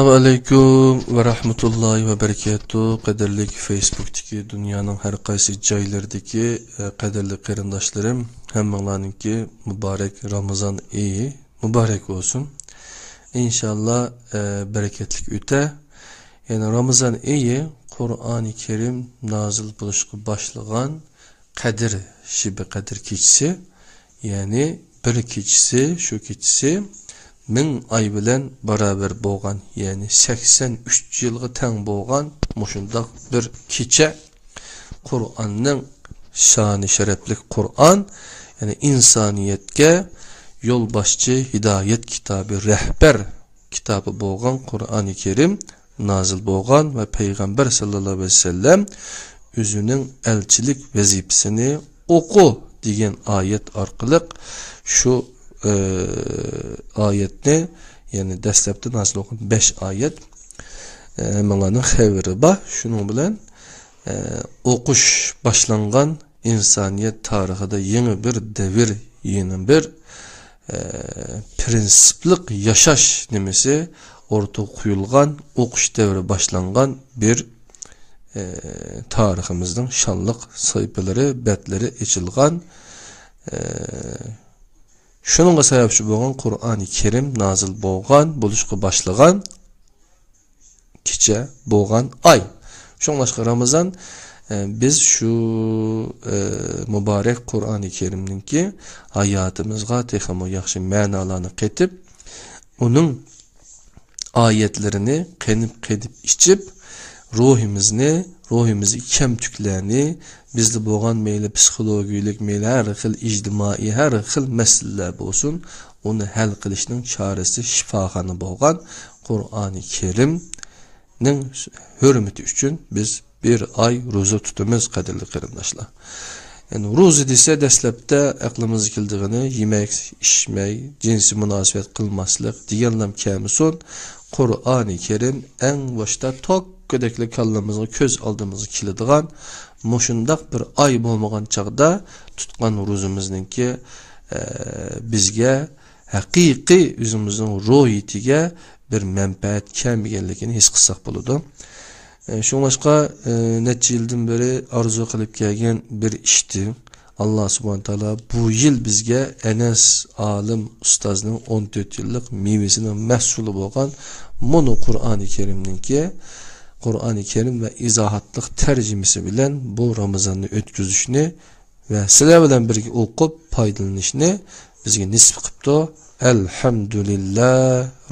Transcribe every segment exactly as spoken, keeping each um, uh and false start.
ئەسسالامۇ ئەلەيكۇم ۋە رەھمەتۇللاھى ۋە بەرىكاتۇھ. قەدىرلىك فېيسبۇكتىكى دۇنيانىڭ ھەر قايسى جايلىرىدىكى، ئە، قەدىرلىك قېرىنداشلىرىم، ھەممىڭلارنىڭكى مۇبارەك رامىزان ئېيى مۇبارەك بولسۇن. ئىنشاللا، ئە، بەرىكەتلىك ئۆتە. يەنى رامىزان ئېيى قۇرئانى كەرىم نازىل بولۇشقا باشلىغان قەدىر، شىبە قەدىر كېچىسى، يەنى بىر كېچىسى، شۇ كېچىسى مىڭ ئاي بىلەن باراۋەر بولغان، يەنى سەكسەن ئۈچ يىلغا تەڭ بولغان مۇشۇنداق بىر كېچە قۇرئاننىڭ شانى شەرەپلىك قۇرئان، يەنى ئىنسانىيەتكە يولباشچى، ھىدايەت كىتابى، رەھبەر كىتابى بولغان قۇرئانى كەرىم نازىل بولغان ۋە پەيغەمبەر ساللاللاھۇ ئەلەيھى ۋەسەللەم ئۆزىنىڭ ئەلچىلىك ۋەزىپىسىنى «ئوقۇ» دېگەن ئايەت ئارقىلىق شۇ، ئە، ئايەتنى، يەنى دەسلەپتە نازىل بولغان بەش ئايەت، ئە، ھەممىڭلارنىڭ خەۋىرى بار. شۇنىڭ بىلەن، ئە، ئوقۇش باشلانغان، ئىنسانىيەت تارىخىدا يېڭى بىر دەۋر، يېڭى بىر، ئە، پىرىنسىپلىق ياشاش نېمىسى ئوتتۇرىغا قويۇلغان، ئوقۇش دەۋرى باشلانغان بىر، ئە، تارىخىمىزنىڭ شانلىق سەھىپىلىرى، بەتلىرى ئېچىلغان، ئە، شۇنىڭغا سەۋەبچى بولغان قۇرئانى كەرىم نازىل بولغان، بولۇشقا باشلىغان كېچە، بولغان ئاي. شۇڭلاشقا رامىزان، ئە، بىز شۇ، ئە، مۇبارەك قۇرئانى كەرىمنىڭكى ھاياتىمىزغا تېخىمۇ ياخشى مەنالارنى قېتىپ، ئۇنىڭ ئايەتلىرىنى قېنىپ-قېنىپ ئىچىپ، روھىمىزنى، روھىمىزدىكى كەمتۈكلەرنى، بىزدە بولغان مەيلى پسىخولوگىيەلىك، مەيلى ھەر خىل ئىجتىمائىي، ھەر خىل مەسىلىلەر بولسۇن، ئۇنى ھەل قىلىشنىڭ چارىسى، شىپاخانا بولغان قۇرئانى كەرىمنىڭ ھۆرمىتى ئۈچۈن بىز بىر ئاي روزا تۇتىمىز، قەدىرلىك قېرىنداشلار. يەنى روزا دېسە، دەسلەپتە ئەقلىمىزگە كېلىدىغىنى يېمەك، ئىچمەي، جىنسىي مۇناسىۋەت قىلماسلىق دېگەنلەم كەلمىسۇن. قۇرئانى كەرىم ئەڭ باشتا توككىدەكلا كاللىمىزغا، كۆز ئالدىمىزغا كېلىدىغان مۇشۇنداق بىر ئاي بولمىغان چاغدا تۇتقان روزىمىزنىڭكى، ئە، بىزگە ھەقىقىي ئۆزىمىزنىڭ روھىيىتىگە بىر مەنپەئەت كەلمىگەنلىكىنى ھېس قىلساق بولىدۇ. ئە، شۇڭلاشقا، ئە، نەچچە يىلدىن بېرى ئارزۇ قىلىپ كەلگەن بىر ئىشتى. ئاللا سۇبھانە تائالا بۇ يىل بىزگە ئەنەس ئالىم ئۇستازنىڭ ئون تۆت يىللىق مېۋىسىنىڭ مەھسۇلى بولغان مۇنۇ قۇرئانى كەرىمنىڭكى، قۇرئانى كەرىم ۋە ئىزاھاتلىق تەرجىمىسى بىلەن بۇ رامىزاننى ئۆتكۈزۈشنى ۋە سىلەر بىلەن بىرگە ئوقۇپ پايدىلىنىشنى بىزگە نېسىپ قىپتۇ. ئەلھەمدۇلىللا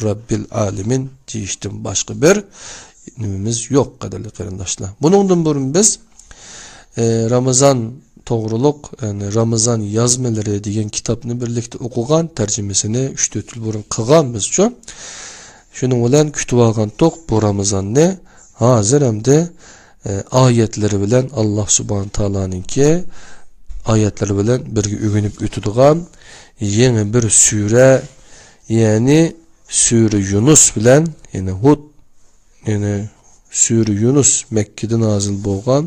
رەببىل ئالىمىن دېيىشتىن باشقا بىر نېمىمىز يوق، قەدىرلىك قېرىنداشلار. بۇنىڭدىن بۇرۇن بىز، ئە، رامىزان توغرۇلۇق، يەنى رامىزان يازمىلىرى دېگەن كىتابنى بىرلىكتە ئوقۇغان، تەرجىمىسىنى ئۈچ تۆت يىل بۇرۇن قىلغان بىزچۇ. شۇنىڭ بىلەن كۈتۈۋالغانتۇق بۇ رامىزاننى. ھازىر ئەمدى، ئە، ئايەتلىرى بىلەن ئاللا سۇبھانە تائالانىڭكى ئايەتلىرى بىلەن بىرگە ئۆگىنىپ ئۆتىدىغان يېڭى بىر سۈرە، يەنى سۈرە يۇنۇس بىلەن، يەنى ھۇد، يەنى سۈرە يۇنۇس، مەككىدە نازىل بولغان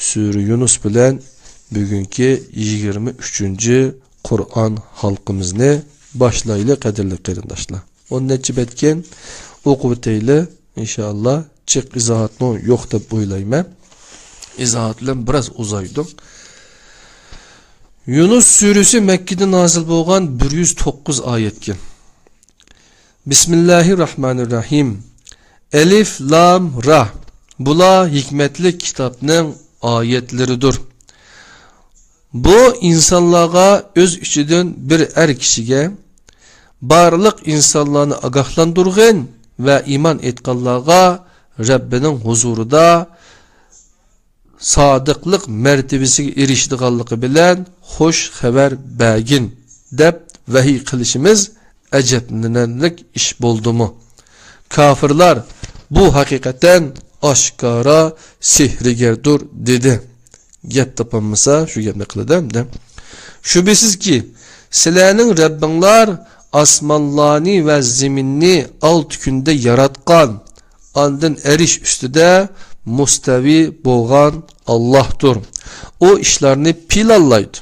سۈرە يۇنۇس بىلەن بۈگۈنكى يىگىرمە ئۈچىنچى قۇرئان ھالقىمىزنى باشلايلى، قەدىرلىك قېرىنداشلار. ئون نەچچە بەتكەن ئوقۇپ ئۆتەيلى، ئىنشائاللا. جىق ئىزاھاتمۇ يوق دەپ ئويلايمەن. ئىزاھات بىلەن بىراز ئۇزايدۇ. يۇنۇس سۈرىسى مەككىدە نازىل بولغان، بىر يۈز توققۇز ئايەتكەن. بىسمىللاھىر راھمانىر راھىم. ئەلىف لام را. بۇلار ھېكمەتلىك كىتابنىڭ ئايەتلىرىدۇر. بۇ ئىنسانلارغا ئۆز ئىچىدىن بىر ئەر كىشىگە، بارلىق ئىنسانلارنى ئاگاھلاندۇرغىن ۋە ئىمان ئېيتقانلارغا رەببىنىڭ ھۇزۇرىدا سادىقلىق مەرتىۋىسىگە ئېرىشىدىغانلىقى بىلەن خۇش خەۋەر بەرگىن، دەپ ۋەھىي قىلىشىمىز ئەجەبلىنەرلىك ئىش بولدىمۇ؟ كاپىرلار، بۇ ھەقىقەتەن ئاشكارا سېھىرگەردۇر، دېدى. گەپ تاپالمىسا، شۇ گەپنى قىلىدۇ ئەمدى. شۈبھىسىزكى، سىلەرنىڭ رەببىڭلار ئاسمانلارنى ۋە زېمىننى ئالتە كۈندە ياراتقان، ئاندىن ئەرش ئۈستىدە مۇستەۋى بولغان ئاللاھتۇر. ئۇ ئىشلارنى پىلانلايدۇ.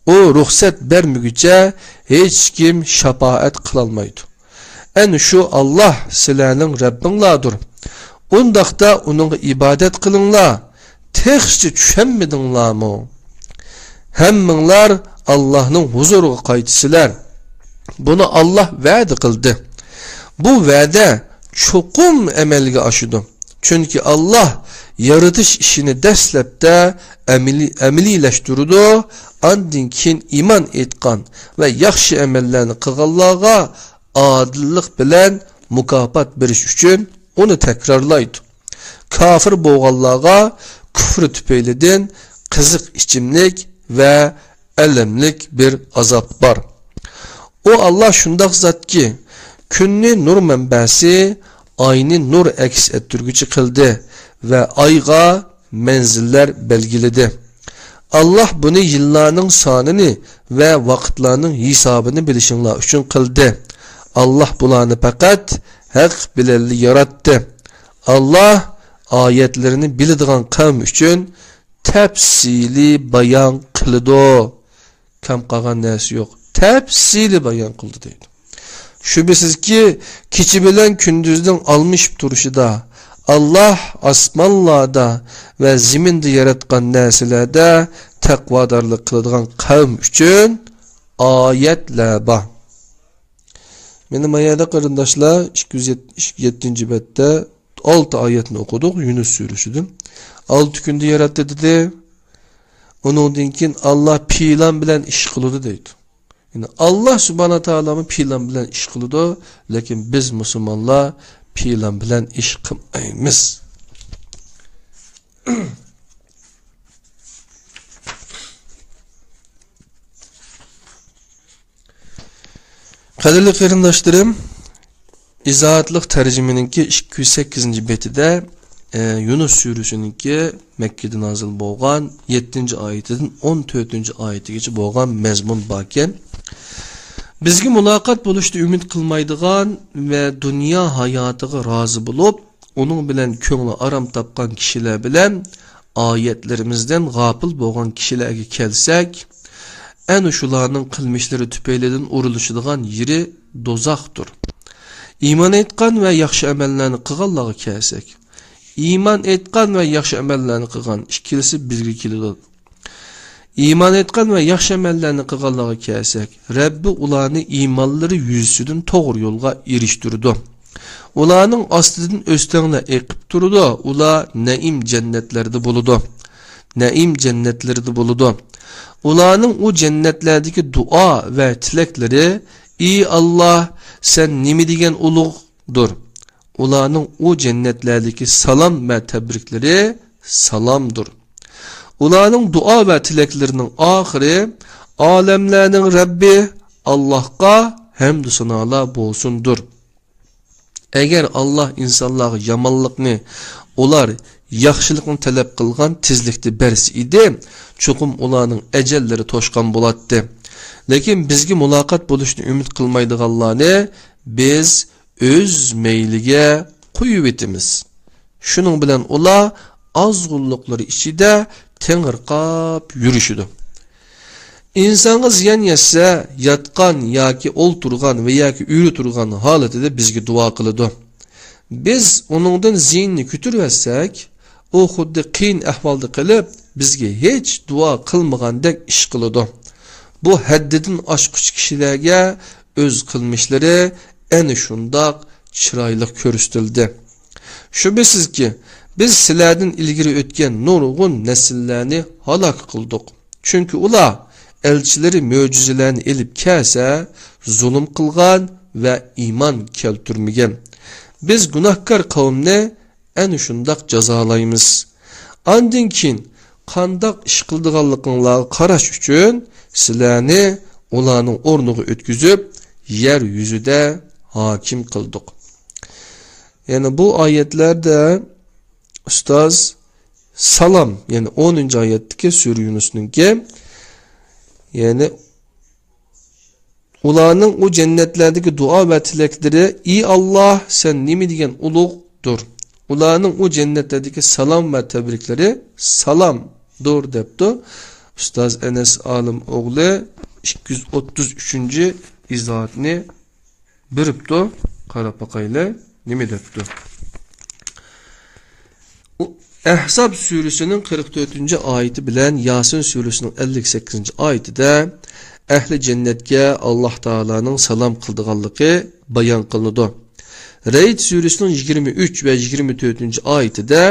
ئۇ رۇخسەت بەرمىگۈچە ھېچكىم شاپائەت قىلالمايدۇ. ئەنە شۇ ئاللاھ سىلەرنىڭ رەببىڭلاردۇر. ئۇنداقتا ئۇنىڭغا ئىبادەت قىلىڭلار. تېخىچە چۈشەنمىدىڭلارمۇ؟ ھەممىڭلار ئاللاھنىڭ ھۇزۇرىغا قايتىسىلەر. بۇنى ئاللاھ ۋەدە قىلدى. بۇ ۋەدە چوقۇم ئەمەلگە ئاشىدۇ. چۈنكى ئاللاھ يارىتىش ئىشىنى دەسلەپتە ئەمەلىي-، ئەمەلىيلەشتۈرىدۇ، ئاندىن كېيىن ئىمان ئېيتقان ۋە ياخشى ئەمەللەرنى قىلغانلارغا ئادىللىق بىلەن مۇكاپات بېرىش ئۈچۈن ئۇنى تەكرارلايدۇ. كاپىر بولغانلارغا كۇفرى تۈپەيلىدىن قىزىق ئىچىملىك ۋە ئەلەملىك بىر ئازاب بار. ئۇ ئاللاھ شۇنداق زاتكى، كۈننى نۇر مەنبەسى، ئاينى نۇر ئەكس ئەتتۈرگۈچى قىلدى ۋە ئايغا مەنزىللەر بەلگىلىدى. ئاللاھ بۇنى يىللارنىڭ سانىنى ۋە ۋاقىتلارنىڭ ھېسابىنى بىلىشىڭلار ئۈچۈن قىلدى. ئاللاھ بۇلارنى پەقەت ھەق بىلەنلا ياراتتى. ئاللاھ ئايەتلىرىنى بىلىدىغان قەۋم ئۈچۈن تەپسىلىي بايان قىلىدۇ. كەم قالغان نەرسە يوق. تەپسىلىي بايان قىلدى دەيدۇ. شۈبھىسىزكى، كېچە بىلەن كۈندۈزنىڭ ئالمىشىپ تۇرۇشىدا، ئاللاھ ئاسمانلاردا ۋە زېمىندا ياراتقان نەرسىلەردە تەقۋادارلىق قىلىدىغان قەۋم ئۈچۈن ئايەتلەر بار. مانا ما يەردە، قېرىنداشلار، ئىككى يۈز يەتتىنچى بەتتە ئالتە ئايەتنى ئوقۇدۇق يۇنۇس سۈرىسىدىن. ئالتە كۈندە ياراتتى دېدى. ئۇنىڭدىن كېيىن ئاللاھ پىلان بىلەن ئىش قىلىدۇ دەيدۇ. يەنى ئاللاھ سۇبھانەھۇ تائالامۇ پىلان بىلەن ئىش قىلىدۇ، لېكىن بىز مۇسۇلمانلار پىلان بىلەن ئىش قىلمايمىز. قەدىرلىك قېرىنداشلىرىم، ئىزاھاتلىق تەرجىمىنىڭكى ئىككى يۈز سەككىزىنچى بېتىدە، ئە، يۇنۇس سۈرىسىنىڭكى مەككىدە نازىل بولغان يەتتىنچى ئايىتىدىن ئون تۆتىنچى ئايىتىگىچە بولغان مەزمۇن باركەن. بىزگە مۇلاقات بولۇشنى ئۈمىد قىلمايدىغان ۋە دۇنيا ھاياتىغا رازى بولۇپ، ئۇنىڭ بىلەن كۆڭلى ئارام تاپقان كىشىلەر بىلەن ئايەتلىرىمىزدىن غاپىل بولغان كىشىلەرگە كەلسەك، ئەنە شۇلارنىڭ قىلمىشلىرى تۈپەيلىدىن ئۇرۇلۇشىدىغان يېرى دوزاختۇر. ئىمان ئېيتقان ۋە ياخشى ئەمەللەرنى قىلغانلارغا كەلسەك، ئىمان ئېيتقان ۋە ياخشى ئەمەللەرنى قىلغان ئىككىلىسى بىرگە كېلىدۇ. ئىمان ئېيتقان ۋە ياخشى ئەمەللەرنى قىلغانلارغا كەلسەك، رەببى ئۇلارنى ئىمانلىرى يۈزىسىدىن توغرا يولغا ئېرىشتۈرىدۇ. ئۇلارنىڭ ئاستىدىن ئۆستەڭلەر ئېقىپ تۇرىدۇ. ئۇلار نەئىم جەننەتلەردە بولىدۇ. نەئىم جەننەتلىرىدە بولىدۇ. ئۇلارنىڭ ئۇ جەننەتلەردىكى دۇئا ۋە تىلەكلىرى، ئى ئاللاھ، سەن نېمە دېگەن ئۇلۇغدۇر. ئۇلارنىڭ ئۇ جەننەتلەردىكى سالام ۋە تەبرىكلىرى سالامدۇر. ئۇلارنىڭ دۇئا ۋە تىلەكلىرىنىڭ ئاخىرى، ئالەملەرنىڭ رەببى ئاللاھقا ھەمدۇ سانالار بولسۇندۇر. ئەگەر ئاللاھ ئىنسانلارغا يامانلىقنى ئۇلار ياخشىلىقنى تەلەپ قىلغان تېزلىكتە بەرسە ئىدى، چوقۇم ئۇلارنىڭ ئەجەللىرى توشقان بولاتتى. لېكىن بىزگە مۇلاقات بولۇشنى ئۈمىد قىلمايدىغانلارنى بىز ئۆز مەيلىگە قويۇۋېتىمىز. شۇنىڭ بىلەن ئۇلار ئازغۇنلۇقلىرى ئىچىدە تېڭىرقاپ يۈرۈشىدۇ. ئىنسانغا زىيان يەتسە، ياتقان ياكى ئولتۇرغان ۋە ياكى ئۆرە تۇرغان ھالىتىدە بىزگە دۇئا قىلىدۇ. بىز ئۇنىڭدىن زىيىننى كۆتۈرۈۋەتسەك، ئۇ خۇددى قىيىن ئەھۋالدا قېلىپ، بىزگە ھېچ دۇئا قىلمىغاندەك ئىش قىلىدۇ. بۇ ھەددىدىن ئاشقۇچى كىشىلەرگە ئۆز قىلمىشلىرى ئەنە شۇنداق چىرايلىق كۆرسىتىلدى. شۈبھىسىزكى، بىز سىلەردىن ئىلگىرى ئۆتكەن نۇرغۇن نەسىللەرنى ھالاك قىلدۇق. چۈنكى ئۇلار ئەلچىلىرى مۆجىزىلەرنى ئېلىپ كەلسە، زۇلۇم قىلغان ۋە ئىمان كەلتۈرمىگەن. بىز گۇناھكار قەۋمنى ئەنە شۇنداق جازالايمىز. ئاندىن كېيىن قانداق ئىش قىلىدىغانلىقىڭلارغا قاراش ئۈچۈن سىلەرنى ئۇلارنىڭ ئورنىغا ئۆتكۈزۈپ، يەر يۈزىدە ھاكىم قىلدۇق. يەنى بۇ ئايەتلەردە ئۇستاز سالام، يەنى ئونىنچى ئايەتتىكى سۈرە يۇنۇسنىڭكى، يەنى ئۇلارنىڭ ئۇ جەننەتلەردىكى دۇئا ۋە تىلەكلىرى، ئى ئاللاھ، سەن نېمە دېگەن ئۇلۇغدۇر. ئۇلارنىڭ ئۇ جەننەتلەردىكى سالام ۋە تەبرىكلىرى سالامدۇر، دەپتۇ. ئۇستاز ئەنەس ئالىم ئوغلى ئىككى يۈز ئوتتۇز ئۈچىنچى ئىزاھاتنى بېرىپتۇ. قاراپ باقايلى، نېمە دەپتۇ؟ ئۇ ئەھزاب سۈرىسىنىڭ قىرىق تۆتىنچى ئايىتى بىلەن ياسىن سۈرىسىنىڭ ئەللىك سەككىزىنچى ئايىتىدە ئەھلى جەننەتكە ئاللاھ تائالانىڭ سالام قىلىدىغانلىقى بايان قىلىنىدۇ. رەئد سۈرىسىنىڭ يىگىرمە ئۈچ ۋە يىگىرمە تۆتىنچى ئايىتىدە،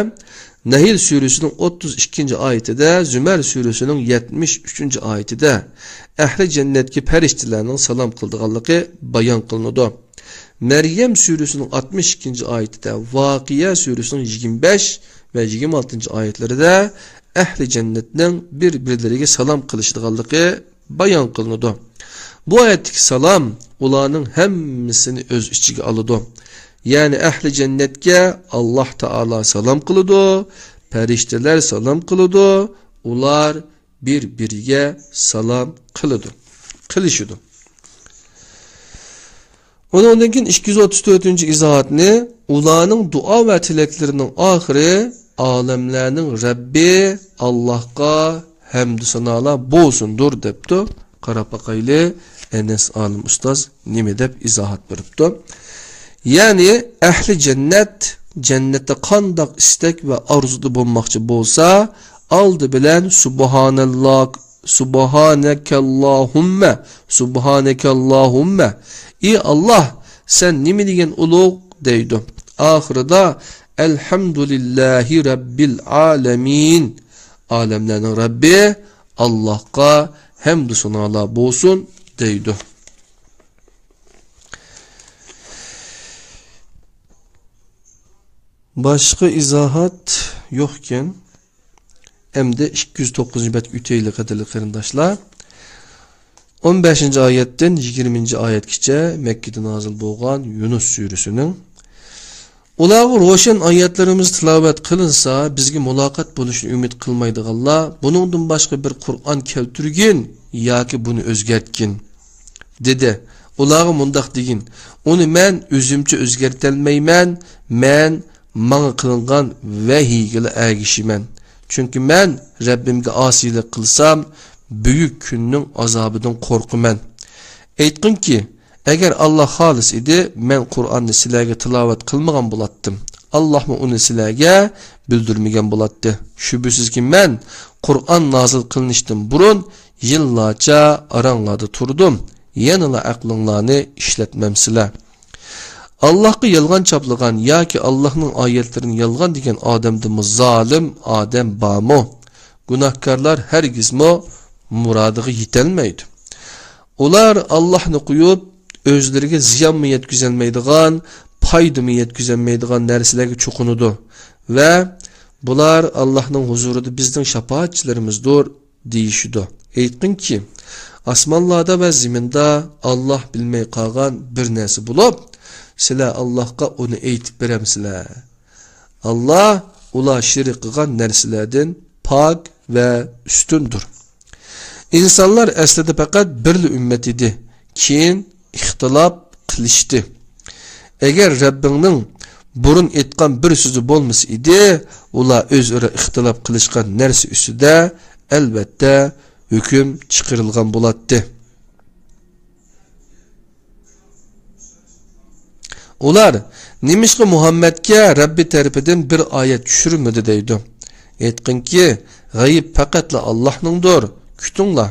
نەھل سۈرىسىنىڭ ئوتتۇز ئىككىنچى ئايىتىدە، زۈمەر سۈرىسىنىڭ يەتمىش ئۈچىنچى ئايىتىدە ئەھلى جەننەتكە پەرىشتىلەرنىڭ سالام قىلىدىغانلىقى بايان قىلىنىدۇ. مەريەم سۈرىسىنىڭ ئاتمىش ئىككىنچى ئايىتىدە، ۋاقىئە سۈرىسىنىڭ يىگىرمە بەش ۋە يىگىرمە ئالتىنچى ئايەتلىرىدە ئەھلى جەننەتنىڭ بىر-بىرلىرىگە سالام قىلىشىدىغانلىقى بايان قىلىنىدۇ. بۇ ئايەتتىكى سالام ئۇلارنىڭ ھەممىسىنى ئۆز ئىچىگە ئالىدۇ. يەنى ئەھلى جەننەتكە ئاللاھ تائالا سالام قىلىدۇ، پەرىشتىلەر سالام قىلىدۇ، ئۇلار بىر-بىرىگە سالام قىلىدۇ، قىلىشىدۇ. ئۇنىڭدىن كېيىن ئىككى يۈز ئوتتۇز تۆتىنچى ئىزاھاتنى، ئۇلارنىڭ دۇئا ۋە تىلەكلىرىنىڭ ئاخىرى ئالەملەرنىڭ رەببى ئاللاھقا ھەمدۇ سانالار بولسۇندۇر، دەپتۇ. قاراپ باقايلى، ئەنەس ئالىم ئۇستاز نېمە دەپ ئىزاھات بېرىپتۇ. يەنى ئەھلى جەننەت جەننەتتە قانداق ئىستەك ۋە ئارزۇدا بولماقچى بولسا، ئالدى بىلەن سۇبھاناللاھ، سۇبھانەكەللاھۇممە، سۇبھانەكەللاھۇممە، ئى ئاللاھ، سەن نېمە دېگەن ئۇلۇغ، دەيدۇ. ئاخىرىدا ئەلھەمدۇلىللاھى رەببىل ئالەمىن، ئالەملەرنىڭ رەببى ئاللاھقا ھەمدۇ سانالار بولسۇن، دەيدۇ. باشقا ئىزاھات يوقكەن. ئەمدى ئىككى يۈز توققۇزىنچى بەتكە ئۆتەيلى، قەدىرلىك قېرىنداشلار. ئون بەشىنچى ئايەتتىن يىگىرمىنچى ئايەتكىچە مەككىدە نازىل بولغان يۇنۇس سۈرىسىنىڭ، ئۇلارغا روشەن ئايەتلىرىمىز تىلاۋەت قىلىنسا، بىزگە مۇلاقات بولۇشنى ئۈمىد قىلمايدىغانلار، بۇنىڭدىن باشقا بىر قۇرئان كەلتۈرگىن ياكى بۇنى ئۆزگەرتكىن، دېدى. ئۇلارغا مۇنداق دېگىن، ئۇنى مەن ئۆزۈمچە ئۆزگەرتەلمەيمەن، مەن ماڭا قىلىنغان ۋەھىيگىلا ئەگىشىمەن. چۈنكى مەن رەببىمگە ئاسىيلىق قىلسام، بۈيۈك كۈننىڭ ئازابىدىن قورقىمەن. ئېيتقىنكى، ئەگەر ئاللاھ خالىس ئىدى، مەن قۇرئاننى سىلەرگە تىلاۋەت قىلمىغان بولاتتىم. ئاللاھمۇ ئۇنى سىلەرگە بىلدۈرمىگەن بولاتتى. شۈبھىسىزكى، مەن قۇرئان نازىل قىلىنىشتىن بۇرۇن يىللارچە ئاراڭلاردا تۇردۇم. يەنىلا ئەقلىڭلارنى ئىشلەتمەمسىلەر. ئاللاھقا يالغان چاپلىغان ياكى ئاللاھنىڭ ئايەتلىرىنى يالغان دېگەن ئادەمدىنمۇ زالىم ئادەم بارمۇ؟ گۇناھكارلار ھەرگىزمۇ مۇرادىغا يېتەلمەيدۇ. ئۇلار ئاللاھنى قويۇپ، ئۆزلىرىگە زىيانمۇ يەتكۈزەلمەيدىغان، پايدىمۇ يەتكۈزەلمەيدىغان نەرسىلەرگە چوقۇنىدۇ ۋە بۇلار ئاللاھنىڭ ھۇزۇرىدا بىزنىڭ شاپائەتچىلىرىمىزدۇر دېيىشىدۇ. ئېيتقىنكى، ئاسمانلاردا ۋە زېمىندا ئاللاھ بىلمەي قالغان بىر نەرسە بولۇپ، سىلەر ئاللاھقا ئۇنى ئېيتىپ بېرەمسىلەر؟ ئاللاھ ئۇلار شېرىك قىلغان نەرسىلەردىن پاك ۋە ئۈستۈندۇر. ئىنسانلار ئەسلىدە پەقەت بىرلا ئۈممەت ئىدى، كېيىن ئىختىلاپ قىلىشتى. ئەگەر رەببىڭنىڭ بۇرۇن ئېيتقان بىر سۆزى بولمىسا ئىدى، ئۇلار ئۆزئارا ئىختىلاپ قىلىشقان نەرسە ئۈستىدە ئەلۋەتتە ھۆكۈم چىقىرىلغان بولاتتى. ئۇلار، نېمىشقا مۇھەممەدكە رەببى تەرىپىدىن بىر ئايەت چۈشۈرۈلمىدى؟ دەيدۇ. ئېيتقىنكى، غەيىب پەقەتلا ئاللاھنىڭدۇر، كۈتۈڭلار.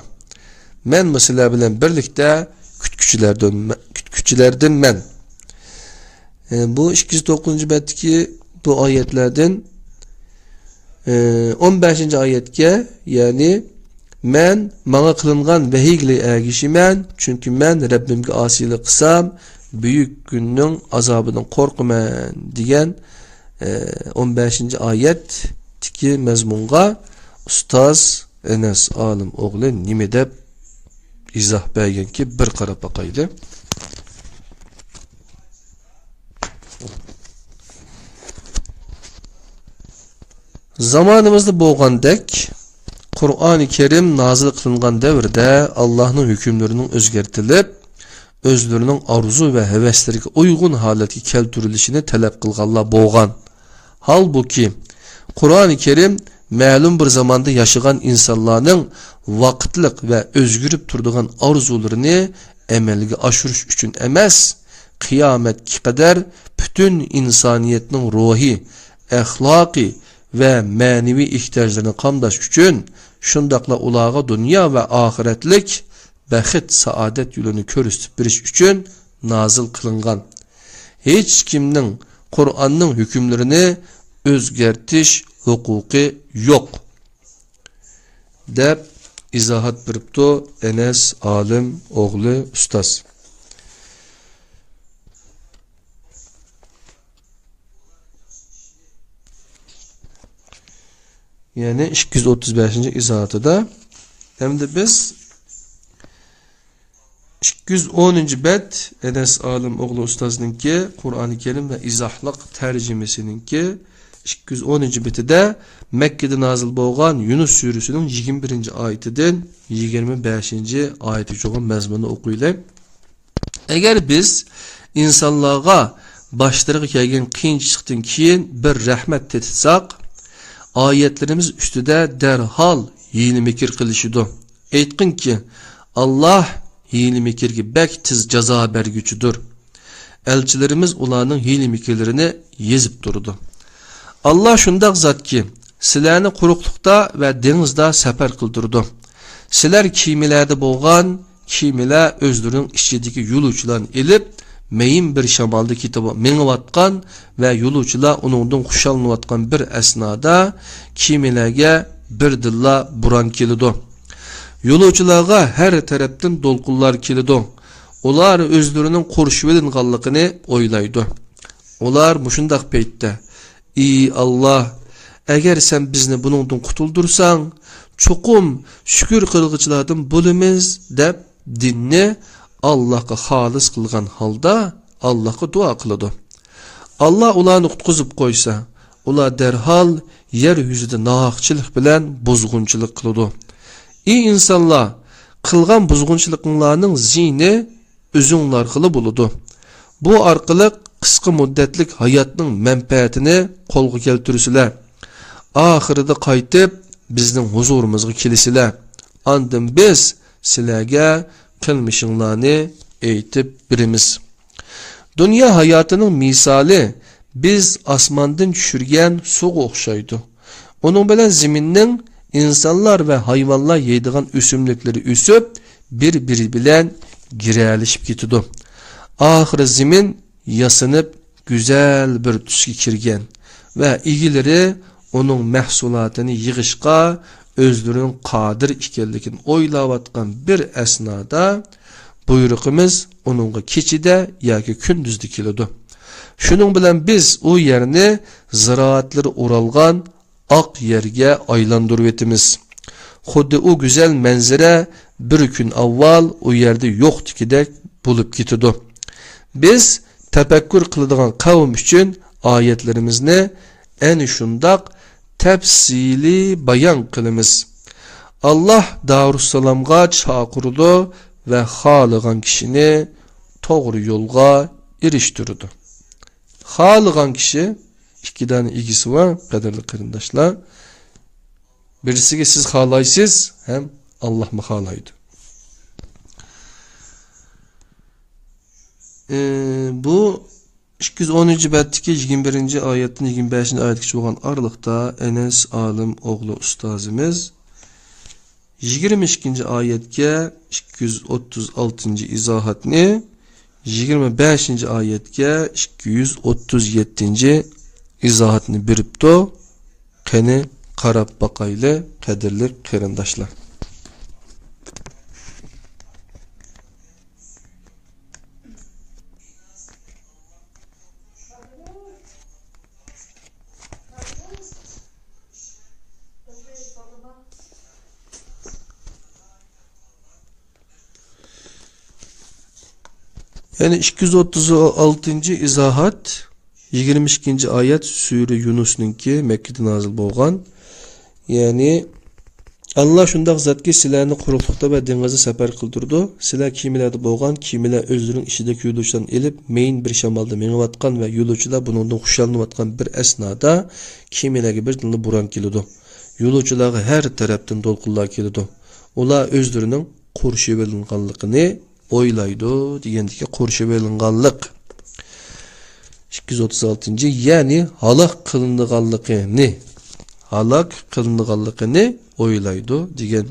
مەنمۇ سىلەر بىلەن بىرلىكتە كۈتكۈچىلەردىن، كۈتكۈچىلەردىنمەن. ئە، بۇ ئىككى يۈز توققۇزىنچى بەتتىكى بۇ ئايەتلەردىن، ئە، ئون بەشىنچى ئايەتكە، يەنى، مەن ماڭا قىلىنغان ۋەھىيگىلا ئەگىشىمەن، چۈنكى مەن رەببىمگە ئاسىيلىق قىلسام، بۈيۈك كۈننىڭ ئازابىدىن قورقىمەن، دېگەن، ئە، ئون بەشىنچى ئايەتتىكى مەزمۇنغا ئۇستاز ئەنەس ئالىم ئوغلى نېمە دەپ ئىزاھ بەرگەنكى، بىر قاراپ باقايلى. زامانىمىزدا بولغاندەك، قۇرئانى كەرىم نازىل قىلىنغان دەۋردە ئاللاھنىڭ ھۆكۈملىرىنىڭ ئۆزگەرتىلىپ، ئۆزلىرىنىڭ ئارزۇ ۋە ھەۋەسلىرىگە ئۇيغۇن ھالەتكە كەلتۈرۈلۈشىنى تەلەپ قىلغانلار بولغان. ھالبۇكى، قۇرئانى كەرىم مەلۇم بىر زاماندا ياشىغان ئىنسانلارنىڭ ۋاقىتلىق ۋە ئۆزگىرىپ تۇرىدىغان ئارزۇلىرىنى ئەمەلگە ئاشۇرۇش ئۈچۈن ئەمەس، قىيامەتكە قەدەر پۈتۈن ئىنسانىيەتنىڭ روھىي، ئەخلاقىي ۋە مەنىۋى ئېھتىياجلىرىنى قامداش ئۈچۈن، شۇنداقلا ئۇلارغا دۇنيا ۋە ئاخىرەتلىك بەخت-سائادەت يولىنى كۆرسىتىپ بېرىش ئۈچۈن نازىل قىلىنغان. ھېچكىمنىڭ قۇرئاننىڭ ھۆكۈملىرىنى ئۆزگەرتىش ھوقۇقى يوق، دەپ ئىزاھات بېرىپتۇ ئەنەس ئالىم ئوغلى ئۇستاز. يەنى ئىككى يۈز ئوتتۇز بەشىنچى ئىزاھاتىدا. ئەمدى بىز ئىككى يۈز ئونىنچى بەت، ئەنەس ئالىم ئوغلى ئۇستازنىڭكى قۇرئانى كەرىم ۋە ئىزاھلىق تەرجىمىسىنىڭكى ئىككى يۈز ئونىنچى بېتىدە مەككىدە نازىل بولغان يۇنۇس سۈرىسىنىڭ يىگىرمە بىرىنچى ئايىتىدىن يىگىرمە بەشىنچى ئايىتىگىچە بولغان مەزمۇننى ئوقۇيلى. ئەگەر بىز ئىنسانلارغا باشلىرىغا كەلگەن قىيىنچىلىقتىن كېيىن بىر رەھمەت تېتىتساق، ئايەتلىرىمىز ئۈستىدە دەرھال ھىيلە-مىكىر قىلىشىدۇ. ئېيتقىنكى، ئاللاھ ھىيلە-مىكىرگە بەك تېز جازا بەرگۈچىدۇر. ئەلچىلىرىمىز ئۇلارنىڭ ھىيلە-مىكىرلىرىنى يېزىپ تۇرىدۇ. ئاللاھ شۇنداق زاتكى، سىلەرنى قۇرۇقلۇقتا ۋە دېڭىزدا سەپەر قىلدۇرىدۇ. سىلەر كېمىلەردە بولغان، كېمىلەر ئۆزلىرىنىڭ ئىچىدىكى يولۇچىلارنى ئېلىپ، مەيىن بىر شامالدا كېتىپ مېڭىۋاتقان ۋە يولۇچىلار ئۇنىڭدىن خۇشاللىنىۋاتقان بىر ئەسنادا، كېمىلەرگە بىردىنلا بوران كېلىدۇ. يولۇچىلارغا ھەر تەرەپتىن دولقۇنلار كېلىدۇ. ئۇلار ئۆزلىرىنىڭ قورشىۋېلىنغانلىقىنى ئويلايدۇ. ئۇلار مۇشۇنداق پەيتتە، ئى ئاللاھ، ئەگەر سەن بىزنى بۇنىڭدىن قۇتۇلدۇرساڭ، چوقۇم شۈكۈر قىلغۇچىلاردىن بولىمىز، دەپ دىننى ئاللاھقا خالىس قىلغان ھالدا ئاللاھقا دۇئا قىلىدۇ. ئاللاھ ئۇلارنى قۇتقۇزۇپ قويسا، ئۇلار دەرھال يەر يۈزىدە ناھەقچىلىك بىلەن بۇزغۇنچىلىق قىلىدۇ. ئى ئىنسانلار، قىلغان بۇزغۇنچىلىقىڭلارنىڭ زىيىنى ئۆزۈڭلارغىلا بولىدۇ. بۇ ئارقىلىق قىسقا مۇددەتلىك ھاياتنىڭ مەنپەئەتىنى قولغا كەلتۈرىسىلەر. ئاخىرىدا قايتىپ بىزنىڭ ھۇزۇرىمىزغا كېلىسىلەر. ئاندىن بىز سىلەرگە قىلمىشىڭلارنى ئېيتىپ بېرىمىز. دۇنيا ھاياتىنىڭ مىسالى بىز ئاسماندىن چۈشۈرگەن سۇغا ئوخشايدۇ. ئۇنىڭ بىلەن زېمىننىڭ ئىنسانلار ۋە ھايۋانلار يەيدىغان ئۆسۈملۈكلىرى ئۆسۈپ، بىر-بىرى بىلەن گىرەلىشىپ كېتىدۇ. ئاخىرى زېمىن ياسىنىپ، گۈزەل بىر تۈسكە كىرگەن ۋە ئىگىلىرى ئۇنىڭ مەھسۇلاتىنى يىغىشقا ئۆزلىرىنىڭ قادىر ئىكەنلىكىنى ئويلاۋاتقان بىر ئەسنادا، بۇيرۇقىمىز ئۇنىڭغا كېچىدە ياكى كۈندۈزدە كېلىدۇ. شۇنىڭ بىلەن بىز ئۇ يەرنى زىرائەتلىرى ئورالغان ئاق يەرگە ئايلاندۇرۇۋېتىمىز. خۇددى ئۇ گۈزەل مەنزىرە بىر كۈن ئاۋۋال ئۇ يەردە يوقتىكىدەك بولۇپ كېتىدۇ. بىز تەپەككۇر قىلىدىغان قەۋم ئۈچۈن ئايەتلىرىمىزنى ئەنە شۇنداق تەپسىلىي بايان قىلىمىز. ئاللاھ دارۇسسالامغا چاقىرىدۇ ۋە خالىغان كىشىنى توغرا يولغا ئېرىشتۈرىدۇ. خالىغان كىشى، ئىككى دانە ئىگىسى بار، قەدىرلىك قېرىنداشلار. بىرسىگە سىز خالايسىز، ھەم ئاللاھمۇ خالايدۇ. ئى، بۇ ئىككى يۈز ئونىنچى بەتتىكى يىگىرمە بىرىنچى ئايەتتىن يىگىرمە بەشىنچى ئايەتكىچە بولغان ئارىلىقتا ئەنەس ئالىم ئوغلى ئۇستازىمىز يىگىرمە ئىككىنچى ئايەتكە ئىككى يۈز ئوتتۇز ئالتىنچى ئىزاھاتنى، يىگىرمە بەشىنچى ئايەتكە ئىككى يۈز ئوتتۇز يەتتىنچى ئىزاھاتنى بېرىپتۇ. قېنى، قاراپ باقايلى، قەدىرلىك قېرىنداشلار. يەنى ئىككى يۈز ئوتتۇز ئالتىنچى ئىزاھات، يىگىرمە ئىككىنچى ئايەت، سۈرە يۇنۇسنىڭكى، مەككىدە نازىل بولغان. يەنى، ئاللا شۇنداق زاتكى، سىلەرنى قۇرۇقلۇقتا ۋە دېڭىزدا سەپەر قىلدۇرىدۇ. سىلەر كېمىلەردە بولغان، كېمىلەر ئۆزلىرىنىڭ ئىچىدىكى يولۇچىلارنى ئېلىپ، مەيىن بىر شامالدا مېڭىۋاتقان ۋە يولۇچىلار بۇنىڭدىن خۇشاللىنىۋاتقان بىر ئەسنادا، كېمىلەرگە بىردىنلا بوران كېلىدۇ. يولۇچىلارغا ھەر تەرەپتىن دولقۇنلار كېلىدۇ. ئۇلار ئۆزلىرىنىڭ قورشىۋېلىنغانلىقىنى ئويلايدۇ دېگەندىكى قورشىۋېلىنغانلىق. ئىككى يۈز ئوتتۇز ئالتىنچى، يەنى ھالاك قىلىنىدىغانلىقىنى، ھالاك قىلىنىدىغانلىقىنى ئويلايدۇ دېگەن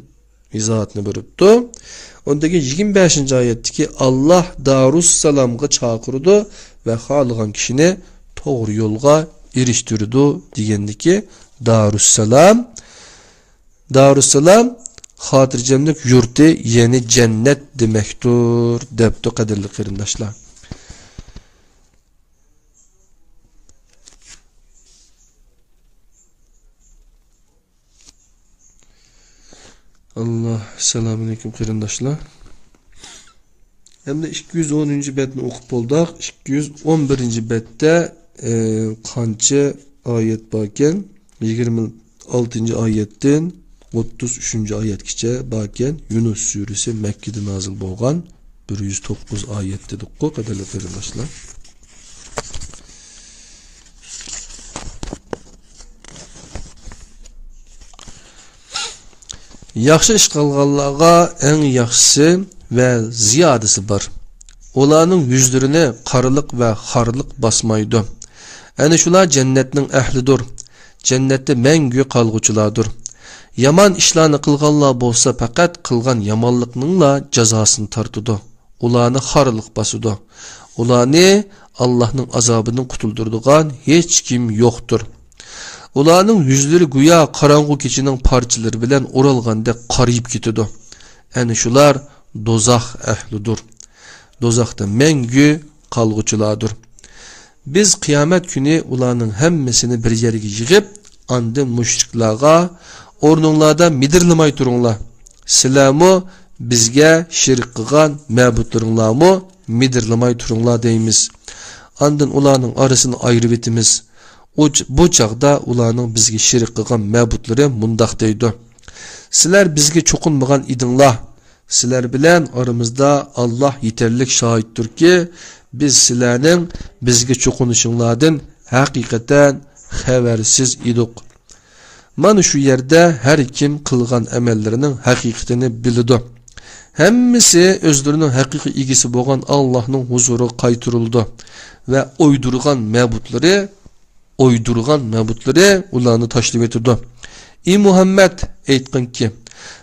ئىزاھاتنى بېرىپتۇ. ئۇندىن كېيىن يىگىرمە بەشىنچى ئايەتتىكى، ئاللاھ دارۇسسالامغا چاقىرىدۇ ۋە خالىغان كىشىنى توغرا يولغا ئېرىشتۈرىدۇ دېگەندىكى دارۇسسالام، دارۇسسالام خاتىرجەملىك يۇرتى، يەنى جەننەت دېمەكتۇر، دەپتۇ، قەدىرلىك قېرىنداشلار. ئاللا، ئەسسالامۇئەلەيكۇم قېرىنداشلار. ئەمدى ئىككى يۈز ئونىنچى بەتنى ئوقۇپ بولدۇق. ئىككى يۈز ئون بىرىنچى بەتتە، ئە، قانچە ئايەت باركەن؟ يىگىرمە ئالتىنچى ئايەتتىن ئوتتۇز ئۈچىنچى ئايەتكىچە باركەن. يۇنۇس سۈرىسى مەككىدە نازىل بولغان، بىر يۈز توققۇز ئايەت دېدۇققۇ، قەدىرلىك قېرىنداشلار. ياخشى ئىش قىلغانلارغا ئەڭ ياخشىسى ۋە زىيادىسى بار. ئۇلارنىڭ يۈزلىرىنى قارىلىق ۋە خارلىق باسمايدۇ. ئەنە شۇلار جەننەتنىڭ ئەھلىدۇر. جەننەتتە مەڭگۈ قالغۇچىلاردۇر. يامان ئىشلارنى قىلغانلار بولسا پەقەت قىلغان يامانلىقنىڭلا جازاسىنى تارتىدۇ. ئۇلارنى خارلىق باسىدۇ. ئۇلارنى ئاللاھنىڭ ئازابىدىن قۇتۇلدۇرىدىغان ھېچكىم يوقتۇر. ئۇلارنىڭ يۈزلىرى گويا قاراڭغۇ كېچىنىڭ پارچىلىرى بىلەن ئورالغاندەك قارىيىپ كېتىدۇ. ئەنە شۇلار دوزاخ ئەھلىدۇر. دوزاختا مەڭگۈ قالغۇچىلاردۇر. بىز قىيامەت كۈنى ئۇلارنىڭ ھەممىسىنى بىر يەرگە يىغىپ، ئاندىن مۇشرىكلارغا، ئورنۇڭلاردا مىدىرلىماي تۇرۇڭلار. سىلەرمۇ بىزگە شېرىك قىلغان مەبۇدلىرىڭلارمۇ مىدىرلىماي تۇرۇڭلار دەيمىز. ئاندىن ئۇلارنىڭ ئارىسىنى ئايرىۋېتىمىز. ئۇ چ-، بۇ چاغدا ئۇلارنىڭ بىزگە شېرىك قىلغان مەبۇدلىرى مۇنداق دەيدۇ: سىلەر بىزگە چوقۇنمىغان ئىدىڭلار. سىلەر بىلەن ئارىمىزدا ئاللاھ يېتەرلىك شاھىتتۇركى، بىز سىلەرنىڭ بىزگە چوقۇنۇشۇڭلاردىن ھەقىقەتەن خەۋەرسىز ئىدۇق. مانا شۇ يەردە ھەر كىم قىلغان ئەمەللىرىنىڭ ھەقىقىتىنى بىلىدۇ. ھەممىسى ئۆزلىرىنىڭ ھەقىقىي ئىگىسى بولغان ئاللاھنىڭ ھۇزۇرىغا قايتۇرۇلىدۇ ۋە ئويدۇرغان مەبۇدلىرى، ئويدۇرغان مەبۇدلىرى ئۇلارنى تاشلىۋېتىدۇ. ئى مۇھەممەد، ئېيتقىنكى،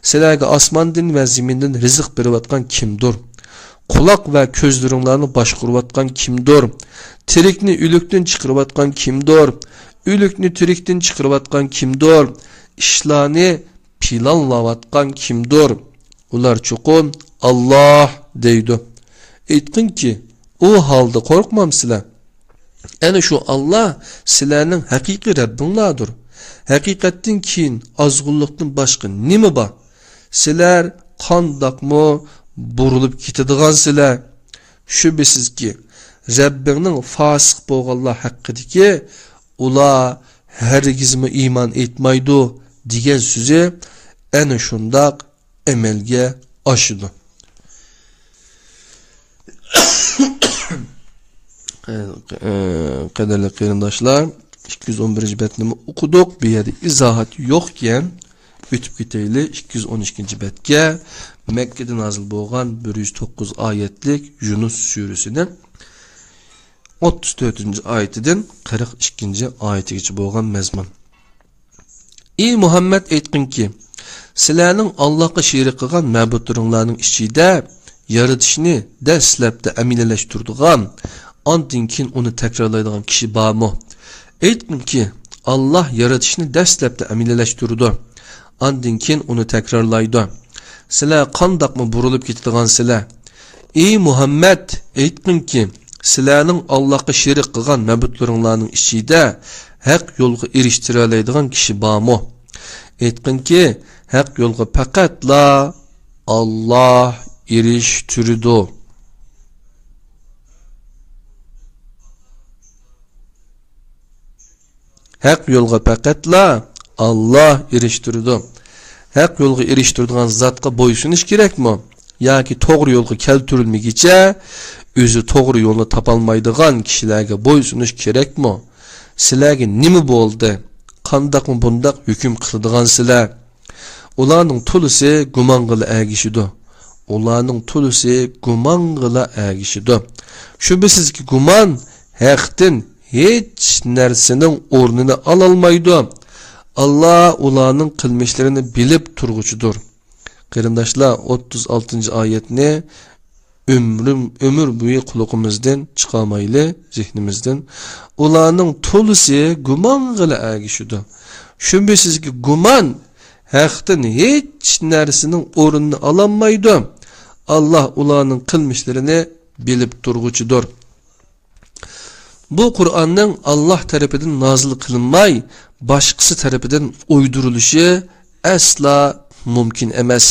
سىلەرگە ئاسماندىن ۋە زېمىندىن رىزىق بېرىۋاتقان كىمدۇر؟ قۇلاق ۋە كۆزلىرىڭلارنى باشقۇرۇۋاتقان كىمدۇر؟ تىرىكنى ئۆلۈكتىن چىقىرىۋاتقان كىمدۇر؟ ئۆلۈكنى تىرىكتىن چىقىرىۋاتقان كىمدۇر؟ ئىشلارنى پىلانلاۋاتقان كىمدۇر؟ ئۇلار چوقۇم ئاللاھ دەيدۇ. ئېيتقىنكى، ئۇ ھالدا قورقمامسىلەر؟ ئەنە شۇ ئاللاھ سىلەرنىڭ ھەقىقىي رەببىڭلاردۇر. ھەقىقەتتىن كېيىن ئازغۇنلۇقتىن باشقا نېمە بار؟ سىلەر قانداقمۇ بۇرۇلۇپ كېتىدىغانسىلەر؟ شۈبھىسىزكى، رەببىڭنىڭ فاسىق بولغانلار ھەققىدىكى، ئۇلار ھەرگىزمۇ ئىمان ئېيتمايدۇ، دېگەن سۆزى ئەنە شۇنداق ئەمەلگە ئاشىدۇ. قەدىرلىك قېرىنداشلار، ئىككى يۈز ئون بىرىنچى بەتنىمۇ ئوقۇدۇق. بۇ يەردە ئىزاھات يوقكەن، ئۆتۈپ كېتەيلى ئىككى يۈز ئون ئىككىنچى بەتكە. مەككىدە نازىل بولغان بىر يۈز توققۇز ئايەتلىك يۇنۇس سۈرىسىنىڭ ئوتتۇز تۆتىنچى ئايىتىدىن قىرىق ئىككىنچى ئايىتىگىچە بولغان مەزمۇن. ئى مۇھەممەد، ئېيتقىنكى، سىلەرنىڭ ئاللاھقا شېرىك قىلغان مەبۇدلىرىڭلارنىڭ ئىچىدە يارىتىشنى دەسلەپتە ئەمەلىيلەشتۈرىدىغان، ئاندىن كېيىن ئۇنى تەكرارلايدىغان كىشى بارمۇ؟ ئېيتقىنكى، ئاللاھ يارىتىشنى دەسلەپتە ئەمەلىيلەشتۈرىدۇ، ئاندىن كېيىن ئۇنى تەكرارلايدۇ. سىلەر قانداقمۇ بۇرۇلۇپ كېتىدىغانسىلەر؟ ئى مۇھەممەد، ئېيتقىنكى، سىلەرنىڭ ئاللاھقا شېرىك قىلغان مەبۇدلىرىڭلارنىڭ ئىچىدە ھەق يولغا ئېرىشتۈرەلەيدىغان كىشى بارمۇ؟ ئېيتقىنكى، ھەق يولغا پەقەتلا ئاللاھ ئېرىشتۈرىدۇ. ھەق يولغا پەقەتلا ئاللاھ ئېرىشتۈرىدۇ. ھەق يولغا ئېرىشتۈرىدىغان زاتقا بويسۇنۇش كېرەكمۇ؟ ياكى توغرا يولغا كەلتۈرۈلمىگىچە ئۆزى توغرا يولنى تاپالمايدىغان كىشىلەرگە بويسۇنۇش كېرەكمۇ؟ سىلەرگە نېمە بولدى؟ قانداقمۇ بۇنداق ھۆكۈم قىلىدىغانسىلەر؟ ئۇلارنىڭ تولىسى گۇمانغىلا ئەگىشىدۇ. ئۇلارنىڭ تولىسى گۇمانغىلا ئەگىشىدۇ. شۈبھىسىزكى، گۇمان ھەقتىن ھېچ نەرسىنىڭ ئورنىنى ئالالمايدۇ. ئاللا ئۇلارنىڭ قىلمىشلىرىنى بىلىپ تۇرغۇچىدۇر. قېرىنداشلار، ئوتتۇز ئالتىنچى ئايەتنى ئۆمرۈم، ئۆمۈر بويى قۇلىقىمىزدىن چىقارمايلى، زېھنىمىزدىن. ئۇلارنىڭ تولىسى گۇمانغىلا ئەگىشىدۇ. شۈبھىسىزكى، گۇمان ھەقتىن ھېچ نەرسىنىڭ ئورنىنى ئالالمايدۇ. ئاللا ئۇلارنىڭ قىلمىشلىرىنى بىلىپ تۇرغۇچىدۇر. بۇ قۇرئاننىڭ ئاللا تەرىپىدىن نازىل قىلىنماي، باشقىسى تەرىپىدىن ئويدۇرۇلۇشى ئەسلا مۇمكىن ئەمەس.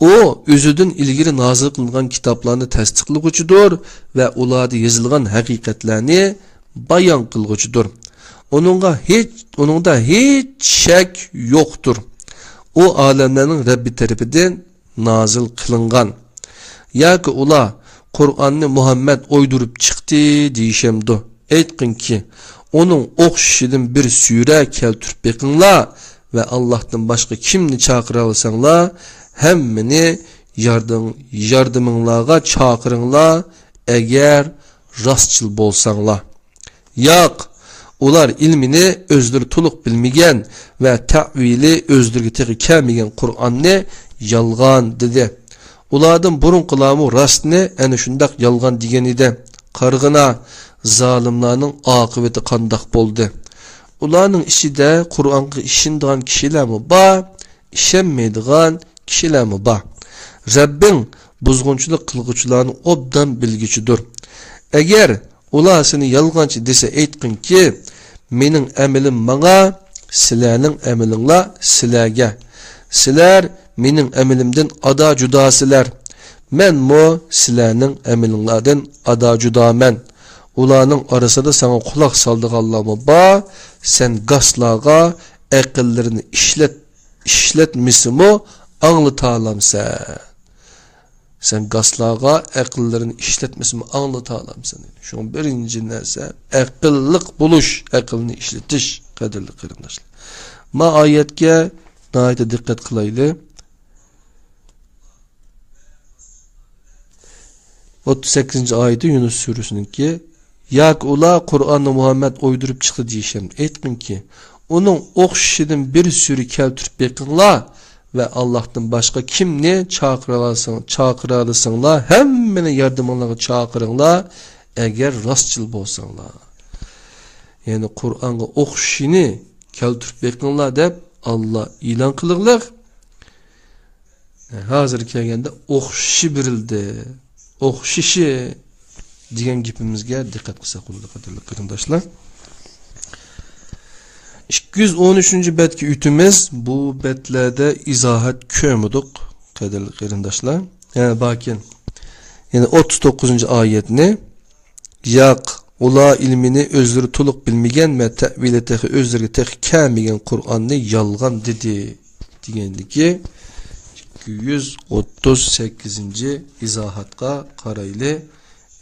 ئۇ ئۆزىدىن ئىلگىرى نازىل قىلىنغان كىتابلارنى تەستىقلىغۇچىدۇر ۋە ئۇلاردا يېزىلغان ھەقىقەتلەرنى بايان قىلغۇچىدۇر. ئۇنىڭغا ھېچ، ئۇنىڭدا ھېچ شەك يوقتۇر. ئۇ ئالەملەرنىڭ رەببى تەرىپىدىن نازىل قىلىنغان. ياكى ئۇلار قۇرئاننى مۇھەممەد ئويدۇرۇپ چىقتى دېيىشەمدۇ؟ ئېيتقىنكى، ئۇنىڭ ئوخشىشىدىن بىر سۈرە كەلتۈرۈپ بېقىڭلار ۋە ئاللاھتىن باشقا كىمنى چاقىرالىساڭلار، ھەممىنى ياردىم-، ياردىمىڭلارغا چاقىرىڭلار، ئەگەر راستچىل بولساڭلار. ياق، ئۇلار ئىلمىنى ئۆزلىرى تولۇق بىلمىگەن ۋە تەئۋىلى ئۆزلىرىگە تېخى كەلمىگەن قۇرئاننى يالغان دېدى. ئۇلاردىن بۇرۇنقىلارمۇ راستنى ئەنە شۇنداق يالغان دېگەن ئىدى. قارىغىنا، زالىملارنىڭ ئاقىۋىتى قانداق بولدى؟ ئۇلارنىڭ ئىچىدە قۇرئانغا ئىشىنىدىغان كىشىلەرمۇ بار، ئىشەنمەيدىغان كىشىلەرمۇ بار. رەببىڭ بۇزغۇنچىلىق قىلغۇچىلارنى ئوبدان بىلگۈچىدۇر. ئەگەر ئۇلار سېنى يالغانچى دېسە، ئېيتقىنكى، مېنىڭ ئەمىلىم ماڭا، سىلەرنىڭ ئەمىلىڭلار سىلەرگە. سىلەر مېنىڭ ئەمىلىمدىن ئادا جۇداسىلەر. مەنمۇ سىلەرنىڭ ئەمىلىڭلاردىن ئادا جۇدامەن. ئۇلارنىڭ ئارىسىدا ساڭا قۇلاق سالىدىغانلارمۇ بار. سەن گاسلارغا ئەقىللىرىنى ئىشلەت ئىشلەتمىسىمۇ ئاڭلىتالامسەن؟ سەن گاسلارغا ئەقىللىرىنى ئىشلەتمىسىمۇ ئاڭلىتالامسەن؟ شۇڭا بىرىنچى نەرسە ئەقىللىق بولۇش، ئەقىلنى ئىشلىتىش، قەدىرلىك قېرىنداشلار. ما ئايەتكە ناھايىتى دىققەت قىلايلى. ئوتتۇز سەككىزىنچى ئايىتى يۇنۇس سۈرىسىنىڭكى. ياكى ئۇلار قۇرئاننى مۇھەممەد ئويدۇرۇپ چىقتى دېيىشەم. ئېيتقىنكى، ئۇنىڭ ئوخشىشىدىن بىر سۈرە كەلتۈرۈپ بېقىڭلار ۋە ئاللاھتىن باشقا كىمنى چاقىرالىساڭ-، چاقىرالىساڭلار، ھەممىنى ياردىمىڭلارغا چاقىرىڭلار، ئەگەر راستچىل بولساڭلار. يەنى قۇرئانغا ئوخشىشىنى كەلتۈرۈپ بېقىڭلار دەپ ئاللا ئېلان قىلغلىق. ھازىر كەلگەندە ئوخشىشى بېرىلدى. ئوخشىشى دېگەن گېپىمىزگە دىققەت قىلساق بولىدۇ، قەدىرلىك قېرىنداشلار. ئىككى يۈز ئون ئۈچىنچى بەتكە ئۆتىمىز. بۇ بەتلەردە ئىزاھات كۆرمىدۇق، قەدىرلىك قېرىنداشلار. ھە، باركەن. يەنى ئوتتۇز توققۇزىنچى ئايەتنى. ياق، ئۇلار ئىلمىنى ئۆزلىرى تولۇق بىلمىگەن ۋە تەئۋىلى تېخى ئۆزلىرىگە تېخى كەلمىگەن قۇرئاننى يالغان دېدى، دېگەندىكى ئىككى يۈز ئوتتۇز سەككىزىنچى ئىزاھاتقا قارايلى.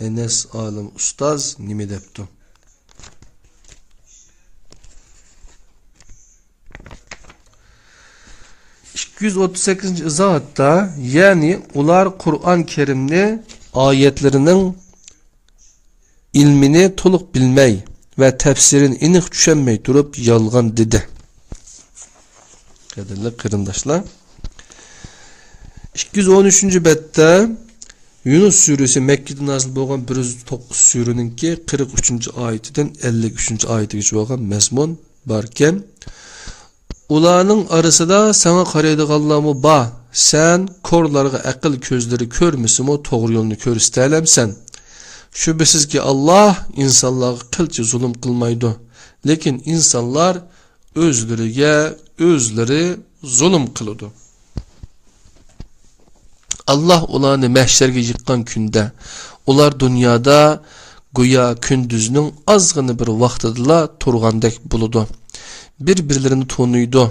ئەنەس ئالىم ئۇستاز نېمە دەپتۇ؟ ئىككى يۈز ئوتتۇز سەككىزىنچى ئىزاھاتتا، يەنى ئۇلار قۇرئان كەرىمنى ئايەتلىرىنىڭ ئىلمىنى تولۇق بىلمەي ۋە تەپسىرىنى ئېنىق چۈشەنمەي تۇرۇپ يالغان دېدى. قەدىرلىك قېرىنداشلار، ئىككى يۈز ئون ئۈچىنچى بەتتە يۇنۇس سۈرىسى، مەككىدە نازىل بولغان بىر يۈز توققۇز سۈرىنىڭكى قىرىق ئۈچىنچى ئايىتىدىن ئەللىك ئۈچىنچى ئايىتىگىچە بولغان مەزمۇن باركەن. ئۇلارنىڭ ئارىسىدا ساڭا قارايدىغانلارمۇ بار. سەن كورلارغا ئەقىل كۆزلىرى كۆرمىسىمۇ توغرا يولنى كۆرسىتەلەمسەن؟ شۈبھىسىزكى، ئاللا ئىنسانلارغا قىلچە زۇلۇم قىلمايدۇ. لېكىن ئىنسانلار ئۆزلىرىگە ئۆزلىرى زۇلۇم قىلىدۇ. ئاللا ئۇلارنى مەھشەرگە يىغقان كۈندە، ئۇلار دۇنيادا گويا كۈندۈزنىڭ ئازغىنە بىر ۋاقتىدىلا تۇرغاندەك بولىدۇ. بىر-بىرلىرىنى تونۇيدۇ.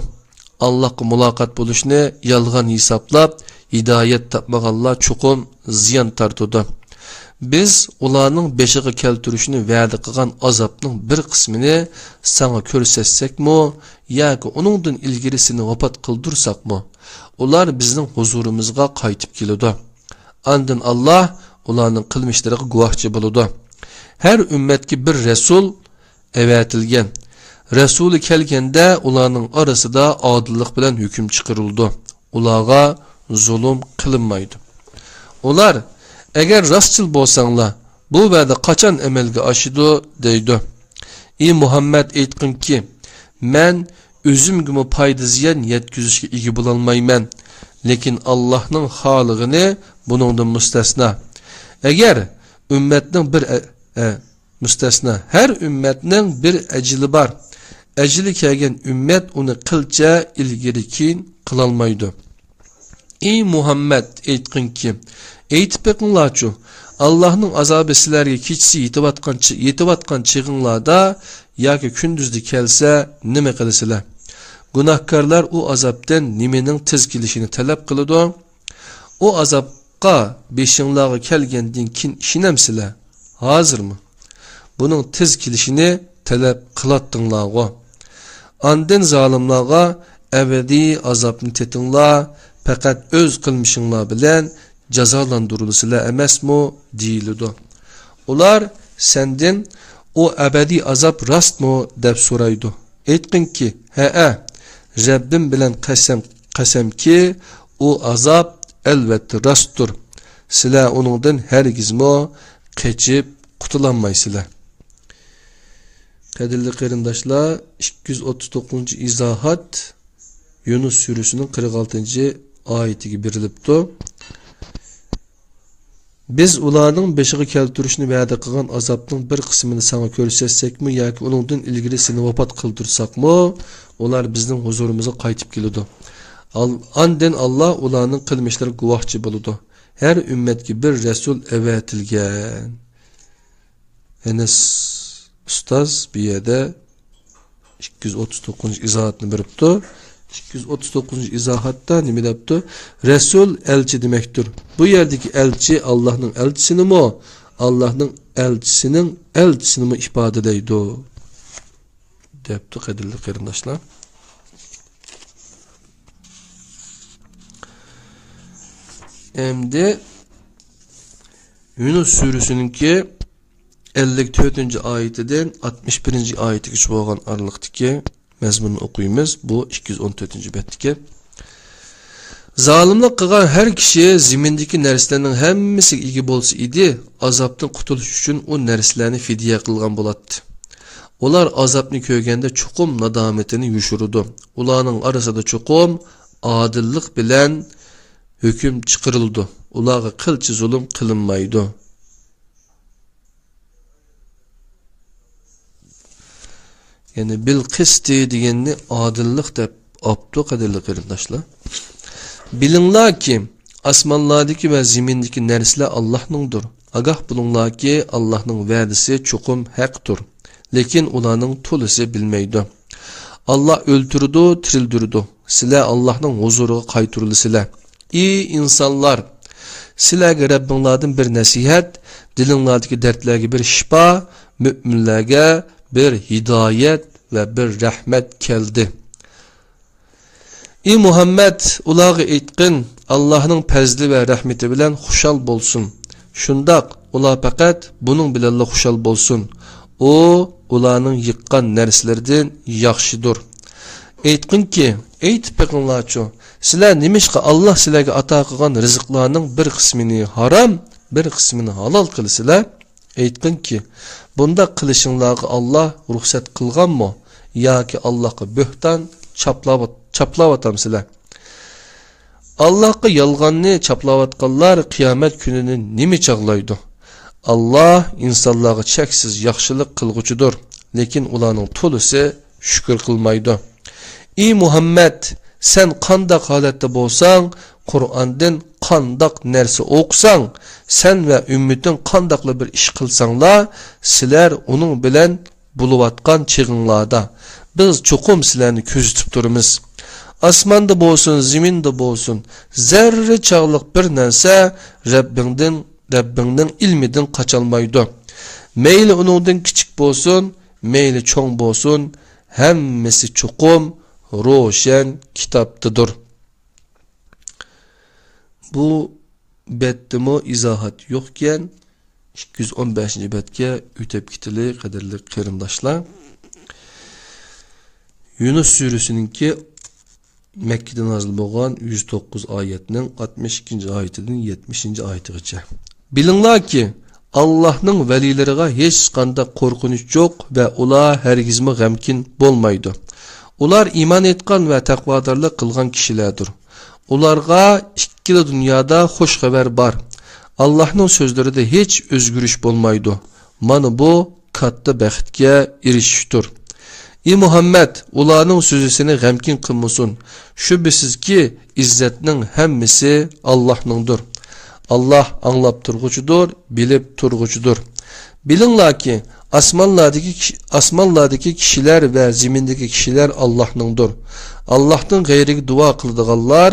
ئاللاغا مۇلاقات بولۇشنى يالغان ھېسابلاپ، ھىدايەت تاپمىغانلار چوقۇم زىيان تارتىدۇ. بىز ئۇلارنىڭ بېشىغا كەلتۈرۈشنى ۋەدە قىلغان ئازابنىڭ بىر قىسمىنى ساڭا كۆرسەتسەكمۇ ياكى ئۇنىڭدىن ئىلگىرى سېنى ۋاپات قىلدۇرساقمۇ، ئۇلار بىزنىڭ ھۇزۇرىمىزغا قايتىپ كېلىدۇ. ئاندىن ئاللا ئۇلارنىڭ قىلمىشلىرىغا گۇۋاھچى بولىدۇ. ھەر ئۈممەتكە بىر رەسۇل ئەۋەتىلگەن. رەسۇلى كەلگەندە ئۇلارنىڭ ئارىسىدا ئادىللىق بىلەن ھۆكۈم چىقىرىلىدۇ. ئۇلارغا زۇلۇم قىلىنمايدۇ. ئۇلار، ئەگەر راستچىل بولساڭلار، بۇ ۋەدە قاچان ئەمەلگە ئاشىدۇ؟ دەيدۇ. ئى مۇھەممەد، ئېيتقىنكى، مەن ئۆزۈمگىمۇ پايدا زىيان يەتكۈزۈشكە ئىگە بولالمايمەن. لېكىن ئاللاھنىڭ خالىغىنى بۇنىڭدىن مۇستەسنا. ئەگەر ئۈممەتنىڭ بىر ئە-، ئە، مۇستەسنا، ھەر ئۈممەتنىڭ بىر ئەجىلى بار. ئەجىلى كەلگەن ئۈممەت ئۇنى قىلچە ئىلگىرى كېيىن قىلالمايدۇ. ئى مۇھەممەد، ئېيتقىنكى، ئېيتىپ بېقىڭلارچۇ، ئاللاھنىڭ ئازابى سىلەرگە كېچىسى يېتىۋاتقان چى-، يېتىۋاتقان چېغىڭلاردا ياكى كۈندۈزدە كەلسە نېمە قىلىسىلەر؟ گۇناھكارلار ئۇ ئازابتىن نېمىنىڭ تېز كېلىشىنى تەلەپ قىلىدۇ. ئۇ ئازابقا بېشىڭلارغا كەلگەندىن كېيىن ئىشىنەمسىلەر؟ ھازىرمۇ؟ بۇنىڭ تېز كېلىشىنى تەلەپ قىلاتتىڭلارغۇ. ئاندىن زالىملارغا ئەبەدىي ئازابنى تېتىڭلار، پەقەت ئۆز قىلمىشىڭلار بىلەن جازالاندۇرۇلىسىلەر ئەمەسمۇ؟ دېيىلىدۇ. ئۇلار سەندىن، ئۇ ئەبەدىي ئازاب راستمۇ؟ دەپ سورايدۇ. ئېيتقىنكى، ھەئە، رەببىم بىلەن قەسەم، قەسەمكى، ئۇ ئازاب ئەلۋەتتە راستتۇر. سىلەر ئۇنىڭدىن ھەرگىزمۇ قېچىپ قۇتۇلالمايسىلەر. قەدىرلىك قېرىنداشلار، ئىككى يۈز ئوتتۇز توققۇزىنچى ئىزاھات يۇنۇس سۈرىسىنىڭ قىرىق ئالتىنچى ئايىتىگە بېرىلىپتۇ. بىز ئۇلارنىڭ بېشىغا كەلتۈرۈشنى ۋەدە قىلغان ئازابنىڭ بىر قىسمىنى ساڭا كۆرسەتسەكمۇ ياكى ئۇنىڭدىن ئىلگىرى سېنى ۋاپات قىلدۇرساقمۇ، ئۇلار بىزنىڭ ھۇزۇرىمىزغا قايتىپ كېلىدۇ. ئال-، ئاندىن ئاللا ئۇلارنىڭ قىلمىشلىرىغا گۇۋاھچى بولىدۇ. ھەر ئۈممەتكە بىر رەسۇل ئەۋەتىلگەن. يەنى س-، ئۇستاز بۇ يەردە ئىككى يۈز ئوتتۇز توققۇزىنچى ئىزاھاتنى بېرىپتۇ. ئىككى يۈز ئوتتۇز توققۇزىنچى ئىزاھاتتا نېمە دەپتۇ؟ رەسۇل، ئەلچى دېمەكتۇر. بۇ يەردىكى ئەلچى ئاللاھنىڭ ئەلچىسىنىمۇ، ئاللاھنىڭ ئەلچىسىنىڭ ئەلچىسىنىمۇ ئىپادىلەيدۇ، دەپتۇ، قەدىرلىك قېرىنداشلار. ئەمدى يۇنۇس سۈرىسىنىڭكى ئەللىك تۆتىنچى ئايىتىدىن ئاتمىش بىرىنچى ئايىتىگىچە بولغان ئارىلىقتىكى مەزمۇننى ئوقۇيمىز. بۇ ئىككى يۈز ئون تۆتىنچى بەتتىكى. زالىملىق قىلغان ھەر كىشى زېمىندىكى نەرسىلەرنىڭ ھەممىسىگە ئىگە بولسا ئىدى، ئازابتىن قۇتۇلۇش ئۈچۈن ئۇ نەرسىلەرنى فىدىيە قىلغان بولاتتى. ئۇلار ئازابنى كۆرگەندە چوقۇم نادامىتىنى يوشۇرىدۇ. ئۇلارنىڭ ئارىسىدا چوقۇم ئادىللىق بىلەن ھۆكۈم چىقىرىلىدۇ. ئۇلارغا قىلچە زۇلۇم قىلىنمايدۇ. يەنى بىل قىستى دېگەننى ئادىللىق دەپ ئاپتۇ، قەدىرلىك قېرىنداشلار. بىلىڭلاركى، ئاسمانلاردىكى ۋە زېمىندىكى نەرسىلەر ئاللاھنىڭدۇر. ئاگاھ بولۇڭلاركى، ئاللاھنىڭ ۋەدىسى چوقۇم ھەقتۇر. لېكىن ئۇلارنىڭ تولىسى بىلمەيدۇ. ئاللاھ ئۆلتۈرىدۇ، تىرىلدۈرىدۇ. سىلەر ئاللاھنىڭ ھۇزۇرىغا قايتۇرۇلىسىلەر. ئى ئىنسانلار! سىلەرگە رەببىڭلاردىن بىر نەسىھەت، دىلىڭلاردىكى دەردلەرگە بىر شىپا، مۆمىنلەرگە بىر ھىدايەت ۋە بىر رەھمەت كەلدى. ئى مۇھەممەد، ئۇلارغا ئېيتقىن، ئاللاھنىڭ پەزلى ۋە رەھمىتى بىلەن خۇشال بولسۇن. شۇنداق، ئۇلار پەقەت بۇنىڭ بىلەنلا خۇشال بولسۇن. ئۇ ئۇلارنىڭ يىغقان نەرسىلىرىدىن ياخشىدۇر. ئېيتقىنكى، ئېيتىپ بېقىڭلارچۇ، سىلەر نېمىشقا ئاللاھ سىلەرگە ئاتا قىلغان رىزىقلارنىڭ بىر قىسمىنى ھارام، بىر قىسمىنى ھالال قىلىسىلەر؟ ئېيتقىنكى، بۇنداق قىلىشىڭلارغا ئاللاھ رۇخسەت قىلغانمۇ ياكى ئاللاھقا بۆھتان چاپلاۋات-، چاپلاۋاتامسىلەر؟ ئاللاھقا يالغاننى چاپلاۋاتقانلار قىيامەت كۈنىنى نېمە چاغلايدۇ؟ ئاللاھ ئىنسانلارغا چەكسىز ياخشىلىق قىلغۇچىدۇر، لېكىن ئۇلارنىڭ تولىسى شۈكۈر قىلمايدۇ. ئى مۇھەممەد، سەن قانداق ھالەتتە بولساڭ، قۇرئاندىن قانداق نەرسە ئوقۇساڭ، سەن ۋە ئۈممىتىڭ قانداقلا بىر ئىش قىلساڭلار، سىلەر ئۇنىڭ بىلەن بولۇۋاتقان چېغىڭلاردا، بىز چوقۇم سىلەرنى كۆزىتىپ تۇرىمىز. ئاسماندا بولسۇن، زېمىندا بولسۇن، زەررە چاغلىق بىر نەرسە رەببىڭدىن، رەببىڭنىڭ ئىلمىدىن قاچالمايدۇ. مەيلى ئۇنىڭدىن كىچىك بولسۇن، مەيلى چوڭ بولسۇن، ھەممىسى چوقۇم روشەن كىتابتىدۇر. بۇ بەتتىمۇ ئىزاھات يوقكەن، ئىككى يۈز ئون بەشىنچى بەتكە ئۆتۈپ كېتىلى، قەدىرلىك قېرىنداشلار. يۇنۇس سۈرىسىنىڭكى مەككىدە نازىل بولغان يۈز توققۇز ئايەتنىڭ ئاتمىش ئىككىنچى ئايىتىدىن يەتمىشىنچى ئايىتىغىچە. بىلىڭلاركى، ئاللاھنىڭ ۋەلىيلىرىغا ھېچقانداق قورقۇنچ يوق ۋە ئۇلار ھەرگىزمۇ غەمكىن بولمايدۇ. ئۇلار ئىمان ئېيتقان ۋە تەقۋادارلىق قىلغان كىشىلەردۇر. ئۇلارغا ئىككىلا دۇنيادا خۇش خەۋەر بار. ئاللاھنىڭ سۆزلىرىدە ھېچ ئۆزگىرىش بولمايدۇ. مانا بۇ كاتتا بەختكە ئېرىشىشتۇر. ئى مۇھەممەد، ئۇلارنىڭ سۆزى سېنى غەمكىن قىلمىسۇن. شۈبھىسىزكى، ئىززەتنىڭ ھەممىسى ئاللاھنىڭدۇر. ئاللاھ ئاڭلاپ تۇرغۇچىدۇر، بىلىپ تۇرغۇچىدۇر. بىلىڭلاركى، ئاسمانلاردىكى كىش-، ئاسمانلاردىكى كىشىلەر ۋە زېمىندىكى كىشىلەر ئاللاھنىڭدۇر. ئاللاھتىن غەيرىگە دۇئا قىلىدىغانلار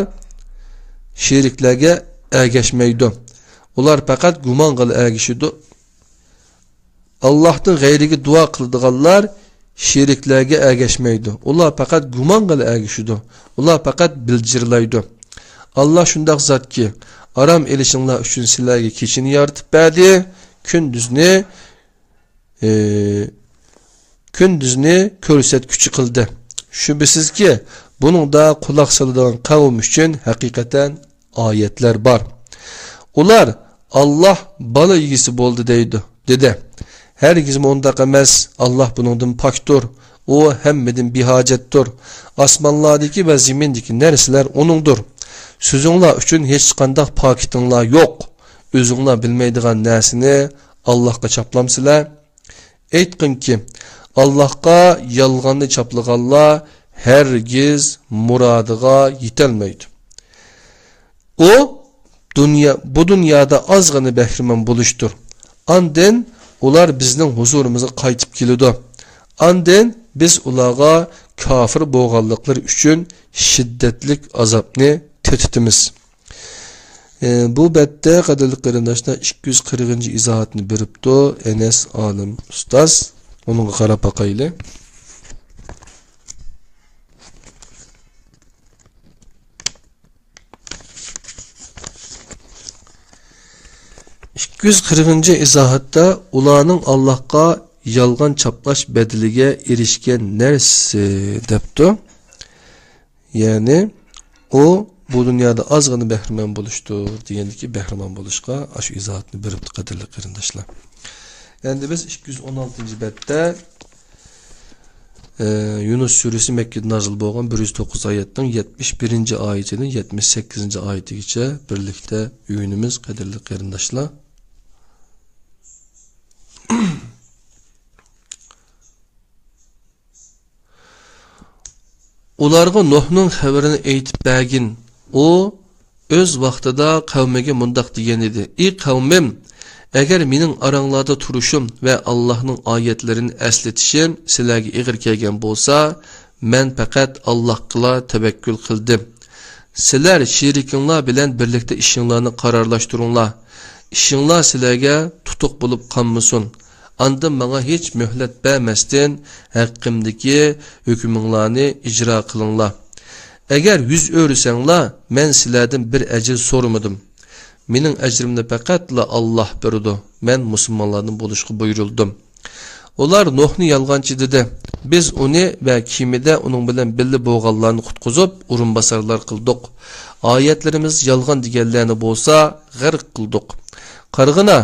شېرىكلەرگە ئەگەشمەيدۇ. ئۇلار پەقەت گۇمانغىلا ئەگىشىدۇ. ئاللاھتىن غەيرىگە دۇئا قىلىدىغانلار شېرىكلەرگە ئەگەشمەيدۇ. ئۇلار پەقەت گۇمانغىلا ئەگىشىدۇ. ئۇلار پەقەت بىلجىرلايدۇ. ئاللاھ شۇنداق زاتكى، ئارام ئېلىشىڭلار ئۈچۈن سىلەرگە كېچىنى يارىتىپ بەردى، كۈندۈزنى، ئى، كۈندۈزنى كۆرسەتكۈچى قىلدى. شۈبھىسىزكى، بۇنىڭدا قۇلاق سالىدىغان قەۋم ئۈچۈن ھەقىقەتەن ئايەتلەر بار. ئۇلار، «ئاللاھ بالا ئىگىسى بولدى» دەيدۇ، دېدى. ھەرگىزمۇ ئۇنداق ئەمەس، ئاللاھ بۇنىڭدىن پاكتۇر، ئۇ ھەممىدىن بىھاجەتتۇر. ئاسمانلاردىكى ۋە زېمىندىكى نەرسىلەر ئۇنىڭدۇر. سۆزۈڭلار ئۈچۈن ھېچقانداق پاكىتىڭلار يوق. ئۆزۈڭلار بىلمەيدىغان نەرسىنى ئاللاھقا چاپلامسىلەر؟ ئېيتقىنكى، ئاللاھقا يالغاننى چاپلىغانلار ھەرگىز مۇرادىغا يېتەلمەيدۇ. ئۇ دۇنيا، بۇ دۇنيادا ئازغىنە بەھرىمەن بولۇشتۇر. ئاندىن ئۇلار بىزنىڭ ھۇزۇرىمىزغا قايتىپ كېلىدۇ. ئاندىن بىز ئۇلارغا كاپىر بولغانلىقلىرى ئۈچۈن شىددەتلىك ئازابنى تېتىتىمىز. ئى، بۇ بەتتە، قەدىرلىك قېرىنداشلار، ئىككى يۈز قىرىقىنچى ئىزاھاتنى بېرىپتۇ ئەنەس ئالىم ئۇستاز. ئۇنىڭغا قاراپ باقايلى. ئىككى يۈز قىرىقىنچى ئىزاھاتتا ئۇلارنىڭ ئاللاھقا يالغان چاپلاش بەدىلىگە ئېرىشكەن نەرسىسى دەپتۇ. يەنى ئۇ بۇ دۇنيادا ئازغىنە بەھرىمەن بولۇشتۇر دېگەندىكى بەھرىمەن بولۇشقا ئاشۇ ئىزاھاتنى بېرىپتۇ، قەدىرلىك قېرىنداشلار. ئەمدى بىز ئىككى يۈز ئون ئالتىنچى بەتتە، ئە، يۇنۇس سۈرىسى مەككىدە نازىل بولغان بىر يۈز توققۇز ئايەتنىڭ يەتمىش بىرىنچى ئايىتىدىن يەتمىش سەككىزىنچى ئايىتىگىچە بىرلىكتە ئۆگىنىمىز، قەدىرلىك قېرىنداشلار. ئۇلارغا نۇھنىڭ خەۋىرىنى ئېيتىپ بەرگىن. ئۇ ئۆز ۋاقتىدا قەۋمىگە مۇنداق دېگەن ئىدى: «ئى قەۋمىم، ئەگەر مېنىڭ ئاراڭلاردا تۇرۇشۇم ۋە ئاللاھنىڭ ئايەتلىرىنى ئەسلىتىشىم سىلەرگە ئېغىر كەلگەن بولسا، مەن پەقەت ئاللاھقىلا تەۋەككۈل قىلدىم. سىلەر شېرىكىڭلار بىلەن بىرلىكتە ئىشىڭلارنى قارارلاشتۇرۇڭلار. ئىشىڭلار سىلەرگە تۇتۇق بولۇپ قالمىسۇن. ئاندىن ماڭا ھېچ مۆھلەت بەرمەستىن، ھەققىمدىكى ھۆكمۈڭلارنى ئىجرا قىلىڭلار. ئەگەر يۈز ئۆرۈسەڭلار، مەن سىلەردىن بىر ئەجىر سورىمىدىم. مېنىڭ ئەجرىمنى پەقەتلا ئاللاھ بېرىدۇ. مەن مۇسۇلمانلاردىن بولۇشقا بۇيرۇلدۇم.» ئۇلار نۇھنى يالغانچى دېدى. بىز ئۇنى ۋە كېمىدە ئۇنىڭ بىلەن بىللە بولغانلارنى قۇتقۇزۇپ، ئورۇنباسارلار قىلدۇق. ئايەتلىرىمىز يالغان دېگەنلەرنى بولسا غەرق قىلدۇق. قارىغىنا،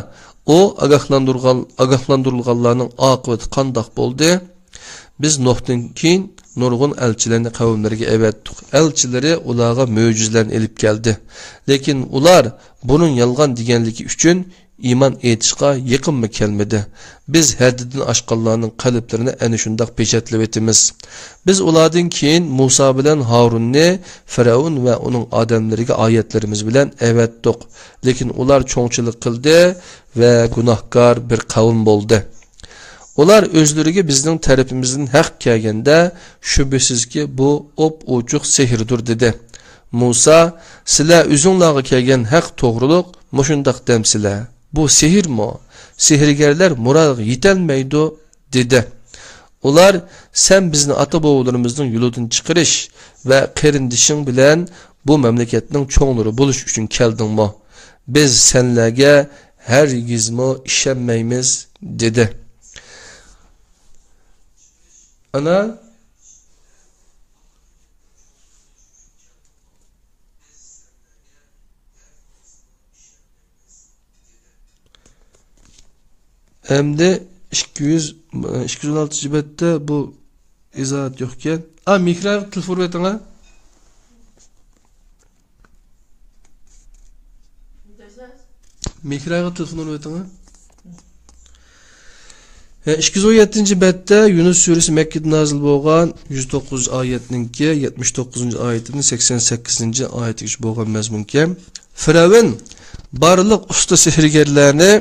ئۇ ئاگاھلاندۇرغان، ئاگاھلاندۇرۇلغانلارنىڭ ئاقىۋىتى قانداق بولدى؟ بىز نۇھتىن كېيىن نۇرغۇن ئەلچىلەرنى قەۋملىرىگە ئەۋەتتۇق. ئەلچىلىرى ئۇلارغا مۆجىزىلەرنى ئېلىپ كەلدى. لېكىن ئۇلار بۇنىڭ يالغان دېگەنلىكى ئۈچۈن ئىمان ئېيتىشقا يېقىنمۇ كەلمىدى. بىز ھەددىدىن ئاشقانلارنىڭ قەلبلىرىنى ئەنە شۇنداق پېچەتلىۋېتىمىز. بىز ئۇلاردىن كېيىن مۇسا بىلەن ھارۇننى فىرئەۋن ۋە ئۇنىڭ ئادەملىرىگە ئايەتلىرىمىز بىلەن ئەۋەتتۇق. لېكىن ئۇلار چوڭچىلىق قىلدى ۋە گۇناھكار بىر قەۋم بولدى. ئۇلار ئۆزلىرىگە بىزنىڭ تەرىپىمىزدىن ھەق كەلگەندە، شۈبھىسىزكى، بۇ ئوپئوچۇق سېھىردۇر، دېدى. مۇسا، سىلەر ئۆزۈڭلارغا كەلگەن ھەق توغرۇلۇق مۇشۇنداق دەمسىلەر؟ بۇ سېھىرمۇ؟ سېھىرگەرلەر مۇرادىغا يېتەلمەيدۇ، دېدى. ئۇلار، سەن بىزنى ئاتا-بوۋىلىرىمىزنىڭ يولىدىن چىقىرىش ۋە قېرىندىشىڭ بىلەن بۇ مەملىكەتنىڭ چوڭلىرى بولۇش ئۈچۈن كەلدىڭمۇ؟ بىز سەنلەرگە ھەرگىزمۇ ئىشەنمەيمىز، دېدى. ئانا، ئەمدى ئىككى يۈز، ئىككى يۈز ئون ئالتىنچى بەتتە بۇ ئىزاھات يوقكەن. ئا، مېھرايغا تېلېفون ئۇرۇۋېتىڭ، ھە؟ مېھرايغا تېلېفون ئۇرۇۋېتىڭ، ھە؟ ھە، ئىككى يۈز ئون يەتتىنچى بەتتە يۇنۇس سۈرىسى مەككىدە نازىل بولغان، يۈز توققۇزىنچى ئايەتنىڭكى يەتمىش توققۇزىنچى ئايىتىدىن سەكسەن سەككىزىنچى ئايەتكىچە بولغان مەزمۇنكەن. فىرئەۋن بارلىق ئۇستا سېھىرگەرلەرنى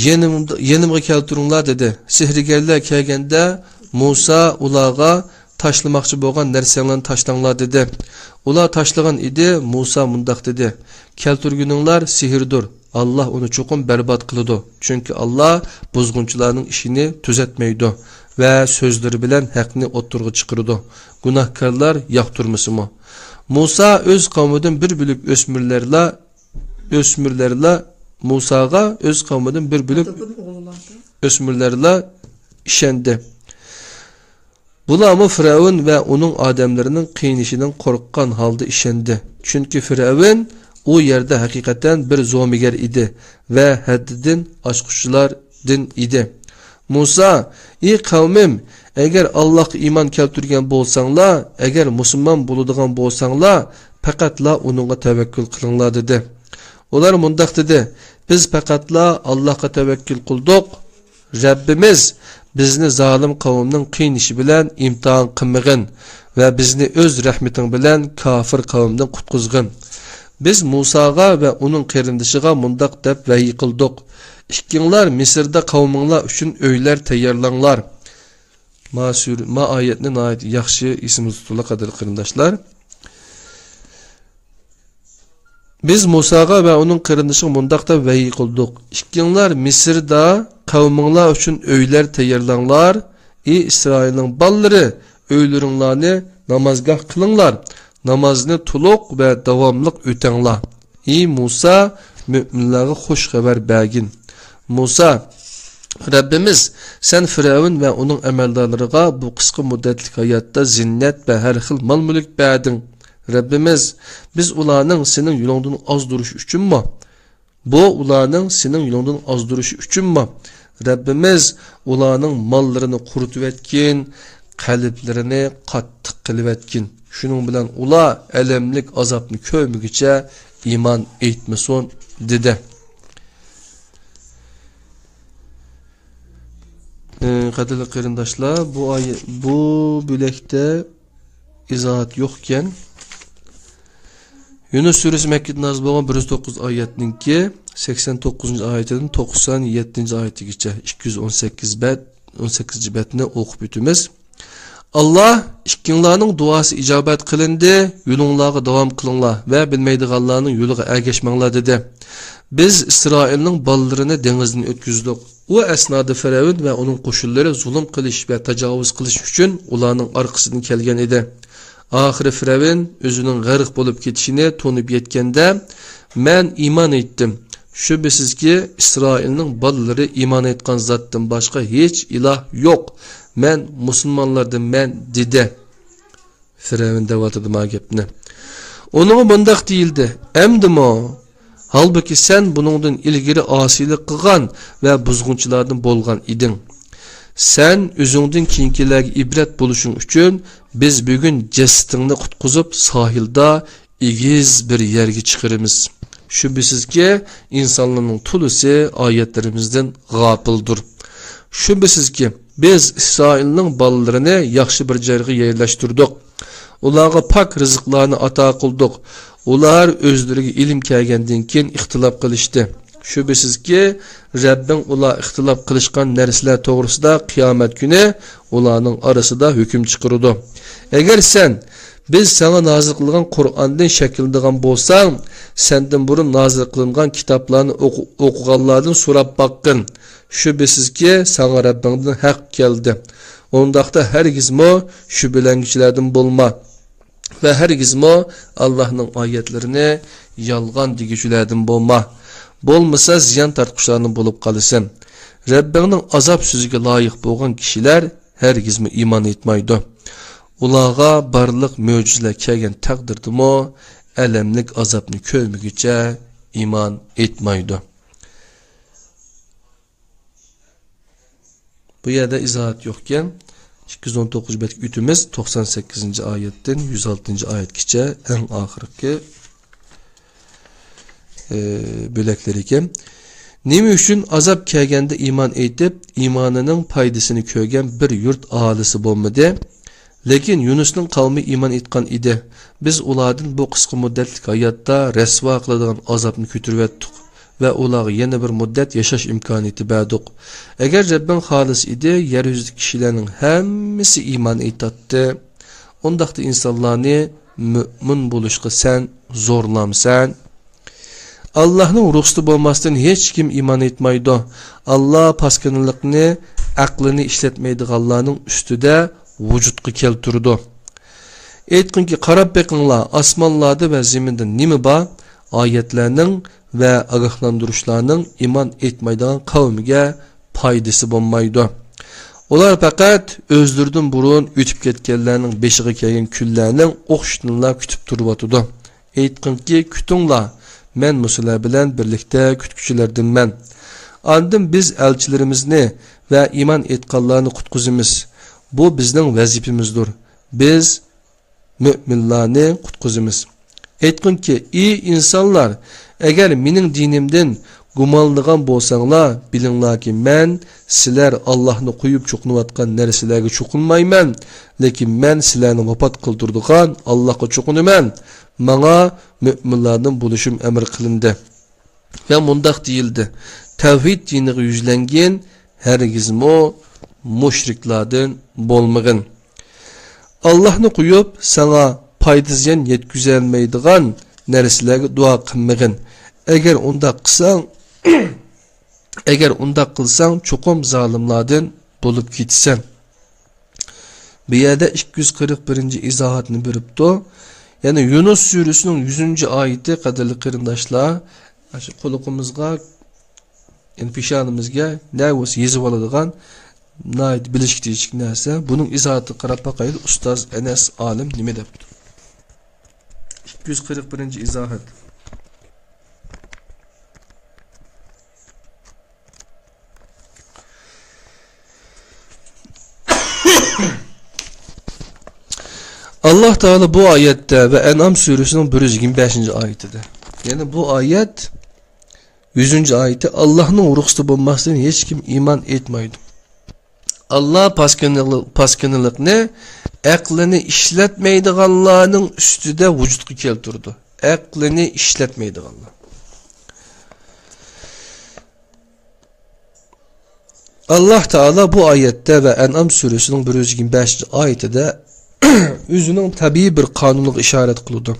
يېنىمدا-، يېنىمغا كەلتۈرۈڭلار، دېدى. سېھىرگەرلەر كەلگەندە مۇسا ئۇلارغا تاشلىماقچى بولغان نەرسەڭلارنى تاشلاڭلار، دېدى. ئۇلار تاشلىغان ئىدى، مۇسا مۇنداق دېدى، كەلتۈرگىنىڭلار سېھىردۇر، ئاللا ئۇنى چوقۇم بەربات قىلىدۇ، چۈنكى ئاللا بۇزغۇنچىلارنىڭ ئىشىنى تۈزەتمەيدۇ ۋە سۆزلىرى بىلەن ھەقنى ئوتتۇرىغا چىقىرىدۇ، گۇناھكارلار ياقتۇرمىسىمۇ. مۇسا ئۆز قەۋمىدىن بىر بۆلەك ئۆسمۈرلەرلا، ئۆسمۈرلەرلا مۇساغا ئۆز قەۋمىدىن بىر بۆلەك ئۆسمۈرلەرلا ئىشەندى. بۇلارمۇ فىرئەۋن ۋە ئۇنىڭ ئادەملىرىنىڭ قىينىشىدىن قورققان ھالدا ئىشەندى. چۈنكى فىرئەۋن ئۇ يەردە ھەقىقەتەن بىر زومىگەر ئىدى ۋە ھەددىدىن ئاشقۇچىلاردىن ئىدى. مۇسا، ئى قەۋمىم، ئەگەر ئاللاھقا ئىمان كەلتۈرگەن بولساڭلار، ئەگەر مۇسۇلمان بولىدىغان بولساڭلار، پەقەتلا ئۇنىڭغا تەۋەككۈل قىلىڭلار، دېدى. ئۇلار مۇنداق دېدى، بىز پەقەتلا ئاللاھقا تەۋەككۈل قىلدۇق. رەببىمىز، بىزنى زالىم قەۋمنىڭ قىينىشى بىلەن ئىمتىھان قىلمىغىن ۋە بىزنى ئۆز رەھمىتىڭ بىلەن كاپىر قەۋمدىن قۇتقۇزغىن. بىز مۇساغا ۋە ئۇنىڭ قېرىندىشىغا مۇنداق دەپ ۋەھىي قىلدۇق، ئىككىڭلار مىسىردا قەۋمىڭلار ئۈچۈن ئۆيلەر تەييارلاڭلار. ما سۈر-، ما ئايەتنى ناھايىتى ياخشى ئېسىمىزدە تۇتۇڭلار، قەدىرلىك قېرىنداشلار. بىز مۇساغا ۋە ئۇنىڭ قېرىندىشىغا مۇنداق دەپ ۋەھىي قىلدۇق، ئىككىڭلار مىسىردا قەۋمىڭلار ئۈچۈن ئۆيلەر تەييارلاڭلار. ئى ئىسرائىلنىڭ بالىلىرى، ئۆيلىرىڭلارنى نامازگاھ قىلىڭلار، نامازنى تولۇق ۋە داۋاملىق ئۆتەڭلار. ئى مۇسا، مۆمىنلەرگە خۇش خەۋەر بەرگىن. مۇسا، رەببىمىز، سەن فىرئەۋن ۋە ئۇنىڭ ئەمەلدارلىرىغا بۇ قىسقا مۇددەتلىك ھاياتتا زىننەت ۋە ھەر خىل مال-مۈلۈك بەردىڭ. رەببىمىز، بىز ئۇلارنىڭ سېنىڭ يولۇڭدىن ئازدۇرۇشى ئۈچۈنمۇ؟ بۇ ئۇلارنىڭ سېنىڭ يولۇڭدىن ئازدۇرۇشى ئۈچۈنمۇ؟ رەببىمىز، ئۇلارنىڭ ماللىرىنى قۇرۇتۇۋەتكىن، قەلبلىرىنى قاتتىق قىلىۋەتكىن. شۇنىڭ بىلەن ئۇلار ئەلەملىك ئازابنى كۆرمىگۈچە ئىمان ئېيتمىسۇن، دېدى. ئى، قەدىرلىك قېرىنداشلار، بۇ ئايە-، بۇ بۆلەكتە ئىزاھات يوق ئىكەن. يۇنۇس سۈرىسى مەككىدە نازىل بولغان بىر يۈز توققۇز ئايەتنىڭكى سەكسەن توققۇزىنچى ئايىتىدىن توقسان يەتتىنچى ئايىتىگىچە، ئىككى يۈز ئون سەككىز بەت، ئون سەككىزىنچى بەتنى ئوقۇپ ئۆتىمىز. ئاللا، ئىككىڭلارنىڭ دۇئاسى ئىجابەت قىلىندى، يولۇڭلارغا داۋام قىلىڭلار ۋە بىلمەيدىغانلارنىڭ يولىغا ئەگەشمەڭلار، دېدى. بىز ئىسرائىلنىڭ بالىلىرىنى دېڭىزدىن ئۆتكۈزدۇق. ئۇ ئەسنادا فىرئەۋن ۋە ئۇنىڭ قوشۇنلىرى زۇلۇم قىلىش ۋە تاجاۋۇز قىلىش ئۈچۈن ئۇلارنىڭ ئارقىسىدىن كەلگەن ئىدى. ئاخىرى فىرئەۋن ئۆزىنىڭ غەرق بولۇپ كېتىشىنى تونۇپ يەتكەندە، مەن ئىمان ئېيتتىم. شۈبھىسىزكى، ئىسرائىلنىڭ بالىلىرى ئىمان ئېيتقان زاتتىن باشقا ھېچ ئىلاھ يوق. مەن مۇسۇلمانلاردىنمەن، دېدى. فىرئەۋن دەۋاتىدۇ ما گەپنى. ئۇنىڭغا مۇنداق دېيىلدى، ئەمدىمۇ؟ ھالبۇكى، سەن بۇنىڭدىن ئىلگىرى ئاسىيلىق قىلغان ۋە بۇزغۇنچىلاردىن بولغان ئىدىڭ. سەن ئۆزۈڭدىن كېيىنكىلەرگە ئىبرەت بولۇشۇڭ ئۈچۈن، بىز بۈگۈن جەسىتىڭنى قۇتقۇزۇپ، ساھىلدا ئېگىز بىر يەرگە چىقىرىمىز. شۈبھىسىزكى، ئىنسانلارنىڭ تولىسى ئايەتلىرىمىزدىن غاپىلدۇر. شۈبھىسىزكى، بىز ئىسرائىلنىڭ بالىلىرىنى ياخشى بىر جايغا يەرلەشتۈردۇق. ئۇلارغا پاك رىزىقلارنى ئاتا قىلدۇق. ئۇلار ئۆزلىرىگە ئىلىم كەلگەندىن كېيىن ئىختىلاپ قىلىشتى. شۈبھىسىزكى، رەببىڭ ئۇلار ئىختىلاپ قىلىشقان نەرسىلەر توغرىسىدا قىيامەت كۈنى ئۇلارنىڭ ئارىسىدا ھۆكۈم چىقىرىدۇ. ئەگەر سەن، بىز ساڭا نازىل قىلغان قۇرئاندىن شەكلىنىدىغان بولساڭ، سەندىن بۇرۇن نازىل قىلىنغان كىتابلارنى ئوقۇ-، ئوقۇغانلاردىن سوراپ باققىن. شۈبھىسىزكى، ساڭا رەببىڭدىن ھەق كەلدى. ئۇنداقتا ھەرگىزمۇ شۈبھىلەنگۈچىلەردىن بولما. ۋە ھەرگىزمۇ ئاللاھنىڭ ئايەتلىرىنى يالغان دېگۈچىلەردىن بولما. بولمىسا زىيان تارتقۇچىلاردىن بولۇپ قالىسەن. رەببىڭنىڭ ئازاب سۆزىگە لايىق بولغان كىشىلەر ھەرگىزمۇ ئىمان ئېيتمايدۇ. ئۇلارغا بارلىق مۆجىزىلەر كەلگەن تەقدىردىمۇ ئەلەملىك ئازابنى كۆرمىگۈچە ئىمان ئېيتمايدۇ. بۇ يەردە ئىزاھات يوقكەن. ئىككى يۈز ئون توققۇزىنچى بەتكە ئۆتىمىز. توقسان سەككىزىنچى ئايەتتىن يۈز ئالتىنچى ئايەتكىچە ئەڭ ئاخىرقى، ئى، بۆلەكلىرى ئىكەن. نېمە ئۈچۈن ئازاب كەلگەندە ئىمان ئېيتىپ، ئىمانىنىڭ پايدىسىنى كۆرگەن بىر يۇرت ئاھالىسى بولمىدى؟ لېكىن يۇنۇسنىڭ قەۋمى ئىمان ئېيتقان ئىدى. بىز ئۇلاردىن بۇ قىسقا مۇددەتلىك ھاياتتا رەسۋا قىلىدىغان ئازابنى كۆتۈرۈۋەتتۇق ۋە ئۇلارغا يەنە بىر مۇددەت ياشاش ئىمكانىيىتى بەردۇق. ئەگەر رەببىڭ خالىسا ئىدى، يەر يۈزىدىكى كىشىلەرنىڭ ھەممىسى ئىمان ئېيتاتتى. ئۇنداقتا ئىنسانلارنى مۆمىن بولۇشقا سەن زورلامسەن؟ ئاللاھنىڭ رۇخسىتى بولماستىن ھېچكىم ئىمان ئېيتمايدۇ. ئاللا پاسكىنىلىقنى، ئەقلىنى ئىشلەتمەيدىغانلارنىڭ ئۈستىدە ۋۇجۇدقا كەلتۈرىدۇ. ئېيتقىنكى، قاراپ بېقىڭلار، ئاسمانلاردا ۋە زېمىندا نېمە بار؟ ئايەتلەرنىڭ ۋە ئاگاھلاندۇرۇشلارنىڭ ئىمان ئېيتمايدىغان قەۋمگە پايدىسى بولمايدۇ. ئۇلار پەقەت ئۆزلىرىدىن بۇرۇن ئۆتۈپ كەتكەنلەرنىڭ بېشىغا كەلگەن كۈنلەرنىڭ ئوخشىشىنىلا كۈتۈپ تۇرۇۋاتىدۇ. ئېيتقىنكى، كۈتۈڭلار، مەنمۇ سىلەر بىلەن بىرلىكتە كۈتكۈچىلەردىنمەن. ئاندىن بىز ئەلچىلىرىمىزنى ۋە ئىمان ئېيتقانلارنى قۇتقۇزىمىز. بۇ بىزنىڭ ۋەزىپىمىزدۇر. بىز مۆمىنلارنى قۇتقۇزىمىز. ئېيتقىنكى، ئى ئىنسانلار، ئەگەر مېنىڭ دىنىمدىن گۇمانلىغان بولساڭلار، بىلىڭلاركى، مەن سىلەر ئاللاھنى قويۇپ چوقۇنۇۋاتقان نەرسىلەرگە چوقۇنمايمەن، لېكىن مەن سىلەرنى ۋاپات قىلدۇرىدىغان ئاللاھقا چوقۇنىمەن. ماڭا مۆمىنلاردىن بولۇشۇم ئەمر قىلىندى. ۋە مۇنداق دېيىلدى، تەۋھىد دىنىغا يۈزلەنگىن، ھەرگىزمۇ مۇشرىكلاردىن بولمىغىن. ئاللاھنى قويۇپ، ساڭا پايدا زىيان يەتكۈزەلمەيدىغان نەرسىلەرگە دۇئا قىلمىغىن. ئەگەر ئۇنداق قىلساڭ، ئەگەر ئۇنداق قىلساڭ، چوقۇم زالىملاردىن بولۇپ كېتىسەن. بۇ يەردە ئىككى يۈز قىرىق بىرىنچى ئىزاھاتنى بېرىپتۇ. يەنى يۇنۇس سۈرىسىنىڭ يۈزىنچى ئايىتى، قەدىرلىك قېرىنداشلار، شۇ قۇلىقىمىزغا، يەنى پېشانىمىزگە نە بولسا يېزىپ ئالىدىغان ناھايىتى بىلىشكە تېگىشلىك نەرسە. بۇنىڭ ئىزاھاتىغا قاراپ باقايلى، ئۇستاز ئەنەس ئالىم نېمە دەپتۇ؟ ئىككى يۈز قىرىق بىرىنچى ئىزاھات. ئاللاھ تائالا بۇ ئايەتتە ۋە ئەنئام سۈرىسىنىڭ بىر يۈز يىگىرمە بەشىنچى ئايىتىدە، يەنى بۇ ئايەت يۈزىنچى ئايىتى، ئاللاھنىڭ رۇخسىتى بولماستىن ھېچكىم ئىمان ئېيتمايدۇ. ئاللاھ پاسكىنىلىق-، پاسكىنىلىقنى ئەقلىنى ئىشلەتمەيدىغانلارنىڭ ئۈستىدە ۋۇجۇدقا كەلتۈرىدۇ. ئەقلىنى ئىشلەتمەيدىغانلار. ئاللاھ تائالا بۇ ئايەتتە ۋە ئەنئام سۈرىسىنىڭ بىر يۈز يىگىرمە بەشىنچى ئايىتىدە ئۆزىنىڭ تەبىئىي بىر قانۇنىغا ئىشارەت قىلىدۇ.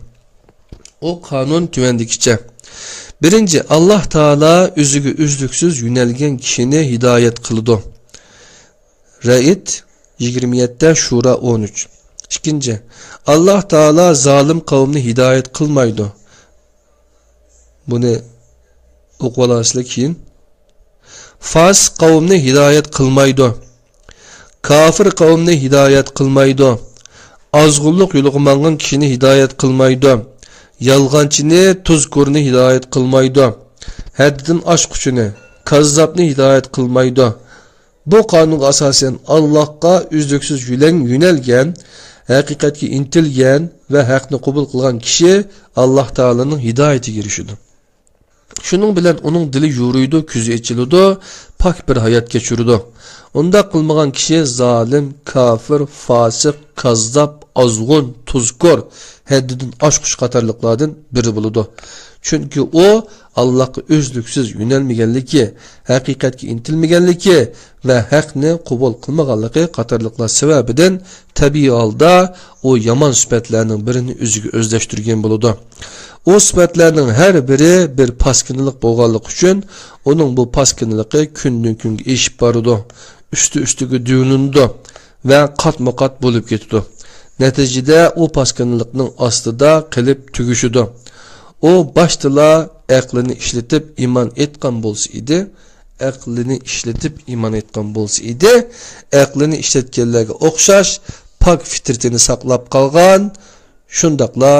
ئۇ قانۇن تۆۋەندىكىچە. بىرىنچى، ئاللاھ تائالا ئۆزىگە ئۈزلۈكسىز يۆنەلگەن كىشىنى ھىدايەت قىلىدۇ. رەئد يىگىرمە يەتتە، شۇرا ئون ئۈچ. ئىككىنچى، ئاللاھ تائالا زالىم قەۋمنى ھىدايەت قىلمايدۇ. بۇنى ئوقۇۋالارسىلەر كېيىن. فاسىق قەۋمنى ھىدايەت قىلمايدۇ. كاپىر قەۋمنى ھىدايەت قىلمايدۇ. ئازغۇنلۇق يولىغا ماڭغان كىشىنى ھىدايەت قىلمايدۇ. يالغانچىنى، تۇزكورنى ھىدايەت قىلمايدۇ. ھەددىدىن ئاشقۇچىنى، كاززاپنى ھىدايەت قىلمايدۇ. بۇ قانۇنغا ئاساسەن، ئاللاھقا ئۈزلۈكسىز يۆلەڭ-، يۆنەلگەن، ھەقىقەتكە ئىنتىلگەن ۋە ھەقنى قوبۇل قىلغان كىشى ئاللاھ تائالانىڭ ھىدايىتىگە ئېرىشىدۇ. شۇنىڭ بىلەن ئۇنىڭ دىلى يورۇيدۇ، كۆزى ئېچىلىدۇ، پاك بىر ھايات كەچۈرىدۇ. ئۇنداق قىلمىغان كىشى زالىم، كاپىر، فاسىق، كاززاپ، ئازغۇن، تۇزكور، ھەددىدىن ئاشقۇچى قاتارلىقلاردىن بىرى بولىدۇ. چۈنكى ئۇ ئاللاھقا ئۈزلۈكسىز يۆنەلمىگەنلىكى، ھەقىقەتكە ئىنتىلمىگەنلىكى ۋە ھەقنى قوبۇل قىلمىغانلىقى قاتارلىقلار سەۋەبىدىن تەبىئىي ھالدا ئۇ يامان سۈپەتلەرنىڭ بىرىنى ئۆزىگە ئۆزلەشتۈرگەن بولىدۇ. ئۇ سۈپەتلەرنىڭ ھەر بىرى بىر پاسكىنىلىق بولغانلىقى ئۈچۈن، ئۇنىڭ بۇ پاسكىنىلىقى كۈندىن-كۈنگە ئېشىپ بارىدۇ، ئۈستى-ئۈستىگە دۆۋىلىنىدۇ ۋە قاتمۇ-قات بولۇپ كېتىدۇ. نەتىجىدە ئۇ پاسكىنىلىقنىڭ ئاستىدا قېلىپ تۈگىشىدۇ. ئۇ باشتىلا ئەقلىنى ئىشلىتىپ ئىمان ئېيتقان بولسا ئىدى، ئەقلىنى ئىشلىتىپ ئىمان ئېيتقان بولسا ئىدى، ئەقلىنى ئىشلەتكەنلەرگە ئوخشاش پاك فىترىتىنى ساقلاپ قالغان، شۇنداقلا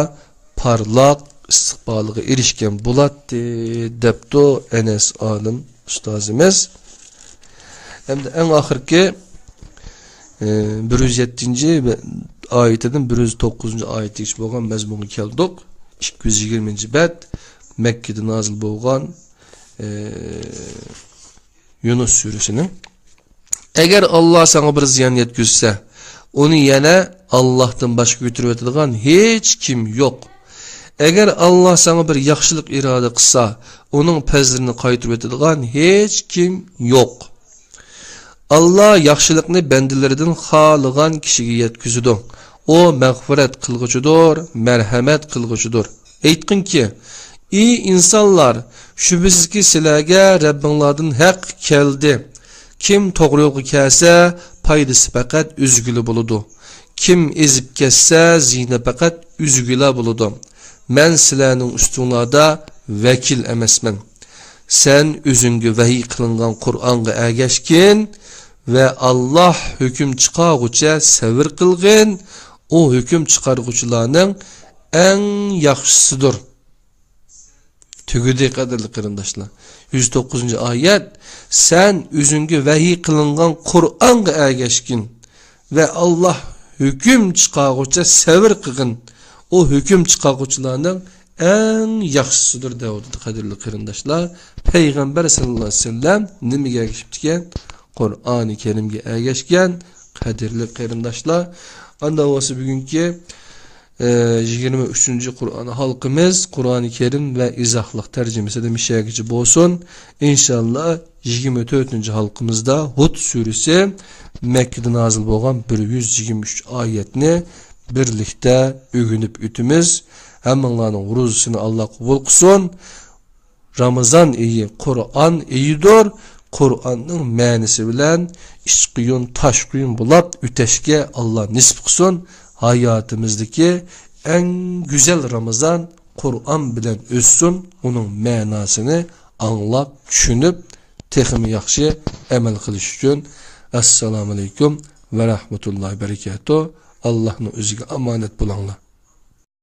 پارلاق ئىستىقبالىغا ئېرىشكەن بولاتتى، دەپتۇ ئەنەس ئالىم ئۇستازىمىز. ھەمدە ئەڭ ئاخىرقى، ئى، بىر يۈز يەتتىنچى ئايىتىدىن بىر يۈز توققۇزىنچى ئايىتىگىچە بولغان مەزمۇنغا كەلدۇق. ئىككى يۈز يىگىرمىنچى بەت، مەككىدە نازىل بولغان، ئى، يۇنۇس سۈرىسىنىڭ. ئەگەر ئاللا ساڭا بىر زىيان يەتكۈزسە، ئۇنى يەنە ئاللاھتىن باشقا كۆتۈرۈۋېتىدىغان ھېچ كىم يوق. ئەگەر ئاللا ساڭا بىر ياخشىلىق ئىرادە قىلسا، ئۇنىڭ پەزلىرىنى قايتۇرۇۋېتىدىغان ھېچ كىم يوق. ئاللا ياخشىلىقنى بەندىلىرىدىن خالىغان كىشىگە يەتكۈزىدۇ. ئۇ مەغپىرەت قىلغۇچىدۇر، مەرھەمەت قىلغۇچىدۇر. ئېيتقىنكى، ئى ئىنسانلار، شۈبھىسىزكى سىلەرگە رەببىڭلاردىن ھەق كەلدى. كىم توغرا يولغا كەلسە، پايدىسى پەقەت ئۆزىگىلا بولىدۇ. كىم ئېزىپ كەتسە، زىيىنى پەقەت ئۆزىگىلا بولىدۇ. مەن سىلەرنىڭ ئۈستۈڭلاردا ۋەكىل ئەمەسمەن. سەن ئۆزۈڭگە ۋەھىي قىلىنغان قۇرئانغا ئەگەشكىن ۋە ئاللا ھۆكۈم چىقارغۇچە سەۋر قىلغىن، ئۇ ھۆكۈم چىقارغۇچىلارنىڭ ئەڭ ياخشىسىدۇر. تۈگىدى، قەدىرلىك قېرىنداشلار. يۈز توققۇزىنچى ئايەت، سەن ئۆزۈڭگە ۋەھىي قىلىنغان قۇرئانغا ئەگەشكىن ۋە ئاللا ھۆكۈم چىقارغۇچە سەۋر قىلغىن. ئۇ ھۆكۈم چىقارغۇچىلارنىڭ ئەڭ ياخشىسىدۇر دەۋاتىدۇ، قەدىرلىك قېرىنداشلار. پەيغەمبەر سەللەللاھۇ ئەلەيھى ۋەسەللەم نېمىگە ئەگىشىپتىكەن؟ قۇرئانى كەرىمگە ئەگەشكەن، قەدىرلىك قېرىنداشلار. ئاندا بولسا بۈگۈنكى، ئە، يىگىرمە ئۈچىنچى قۇرئان ھالقىمىز قۇرئانى كەرىم ۋە ئىزاھلىق تەرجىمىسىدە مىشەگىچە بولسۇن. ئىنشاللا يىگىرمە تۆتىنچى ھالقىمىزدا ھۇد سۈرىسى مەككىدە نازىل بولغان بىر يۈز يىگىرمە ئۈچ ئايەتنى بىرلىكتە ئۆگىنىپ ئۆتىمىز. ھەممىڭلارنىڭ روزىسىنى ئاللا قوبۇل قىلسۇن. رامىزان ئېيى قۇرئان ئېيىدۇر. قۇرئاننىڭ مەنىسى بىلەن ئىچ قۇيۇن، تاش قۇيۇن بولاپ ئۆتەشكە ئاللا نېسىپ قىلسۇن. ھاياتىمىزدىكى ئەڭ گۈزەل رامىزان قۇرئان بىلەن ئۆتسۇن. ئۇنىڭ مەناسىنى ئاڭلاپ، چۈشىنىپ، تېخىمۇ ياخشى ئەمەل قىلىش ئۈچۈن. ئەسسالامۇئەلەيكۇم ۋە رەھمەتۇللاھى بەرىكاتۇھ. ئاللانىڭ ئۆزىگە ئامانەت بولۇڭلار.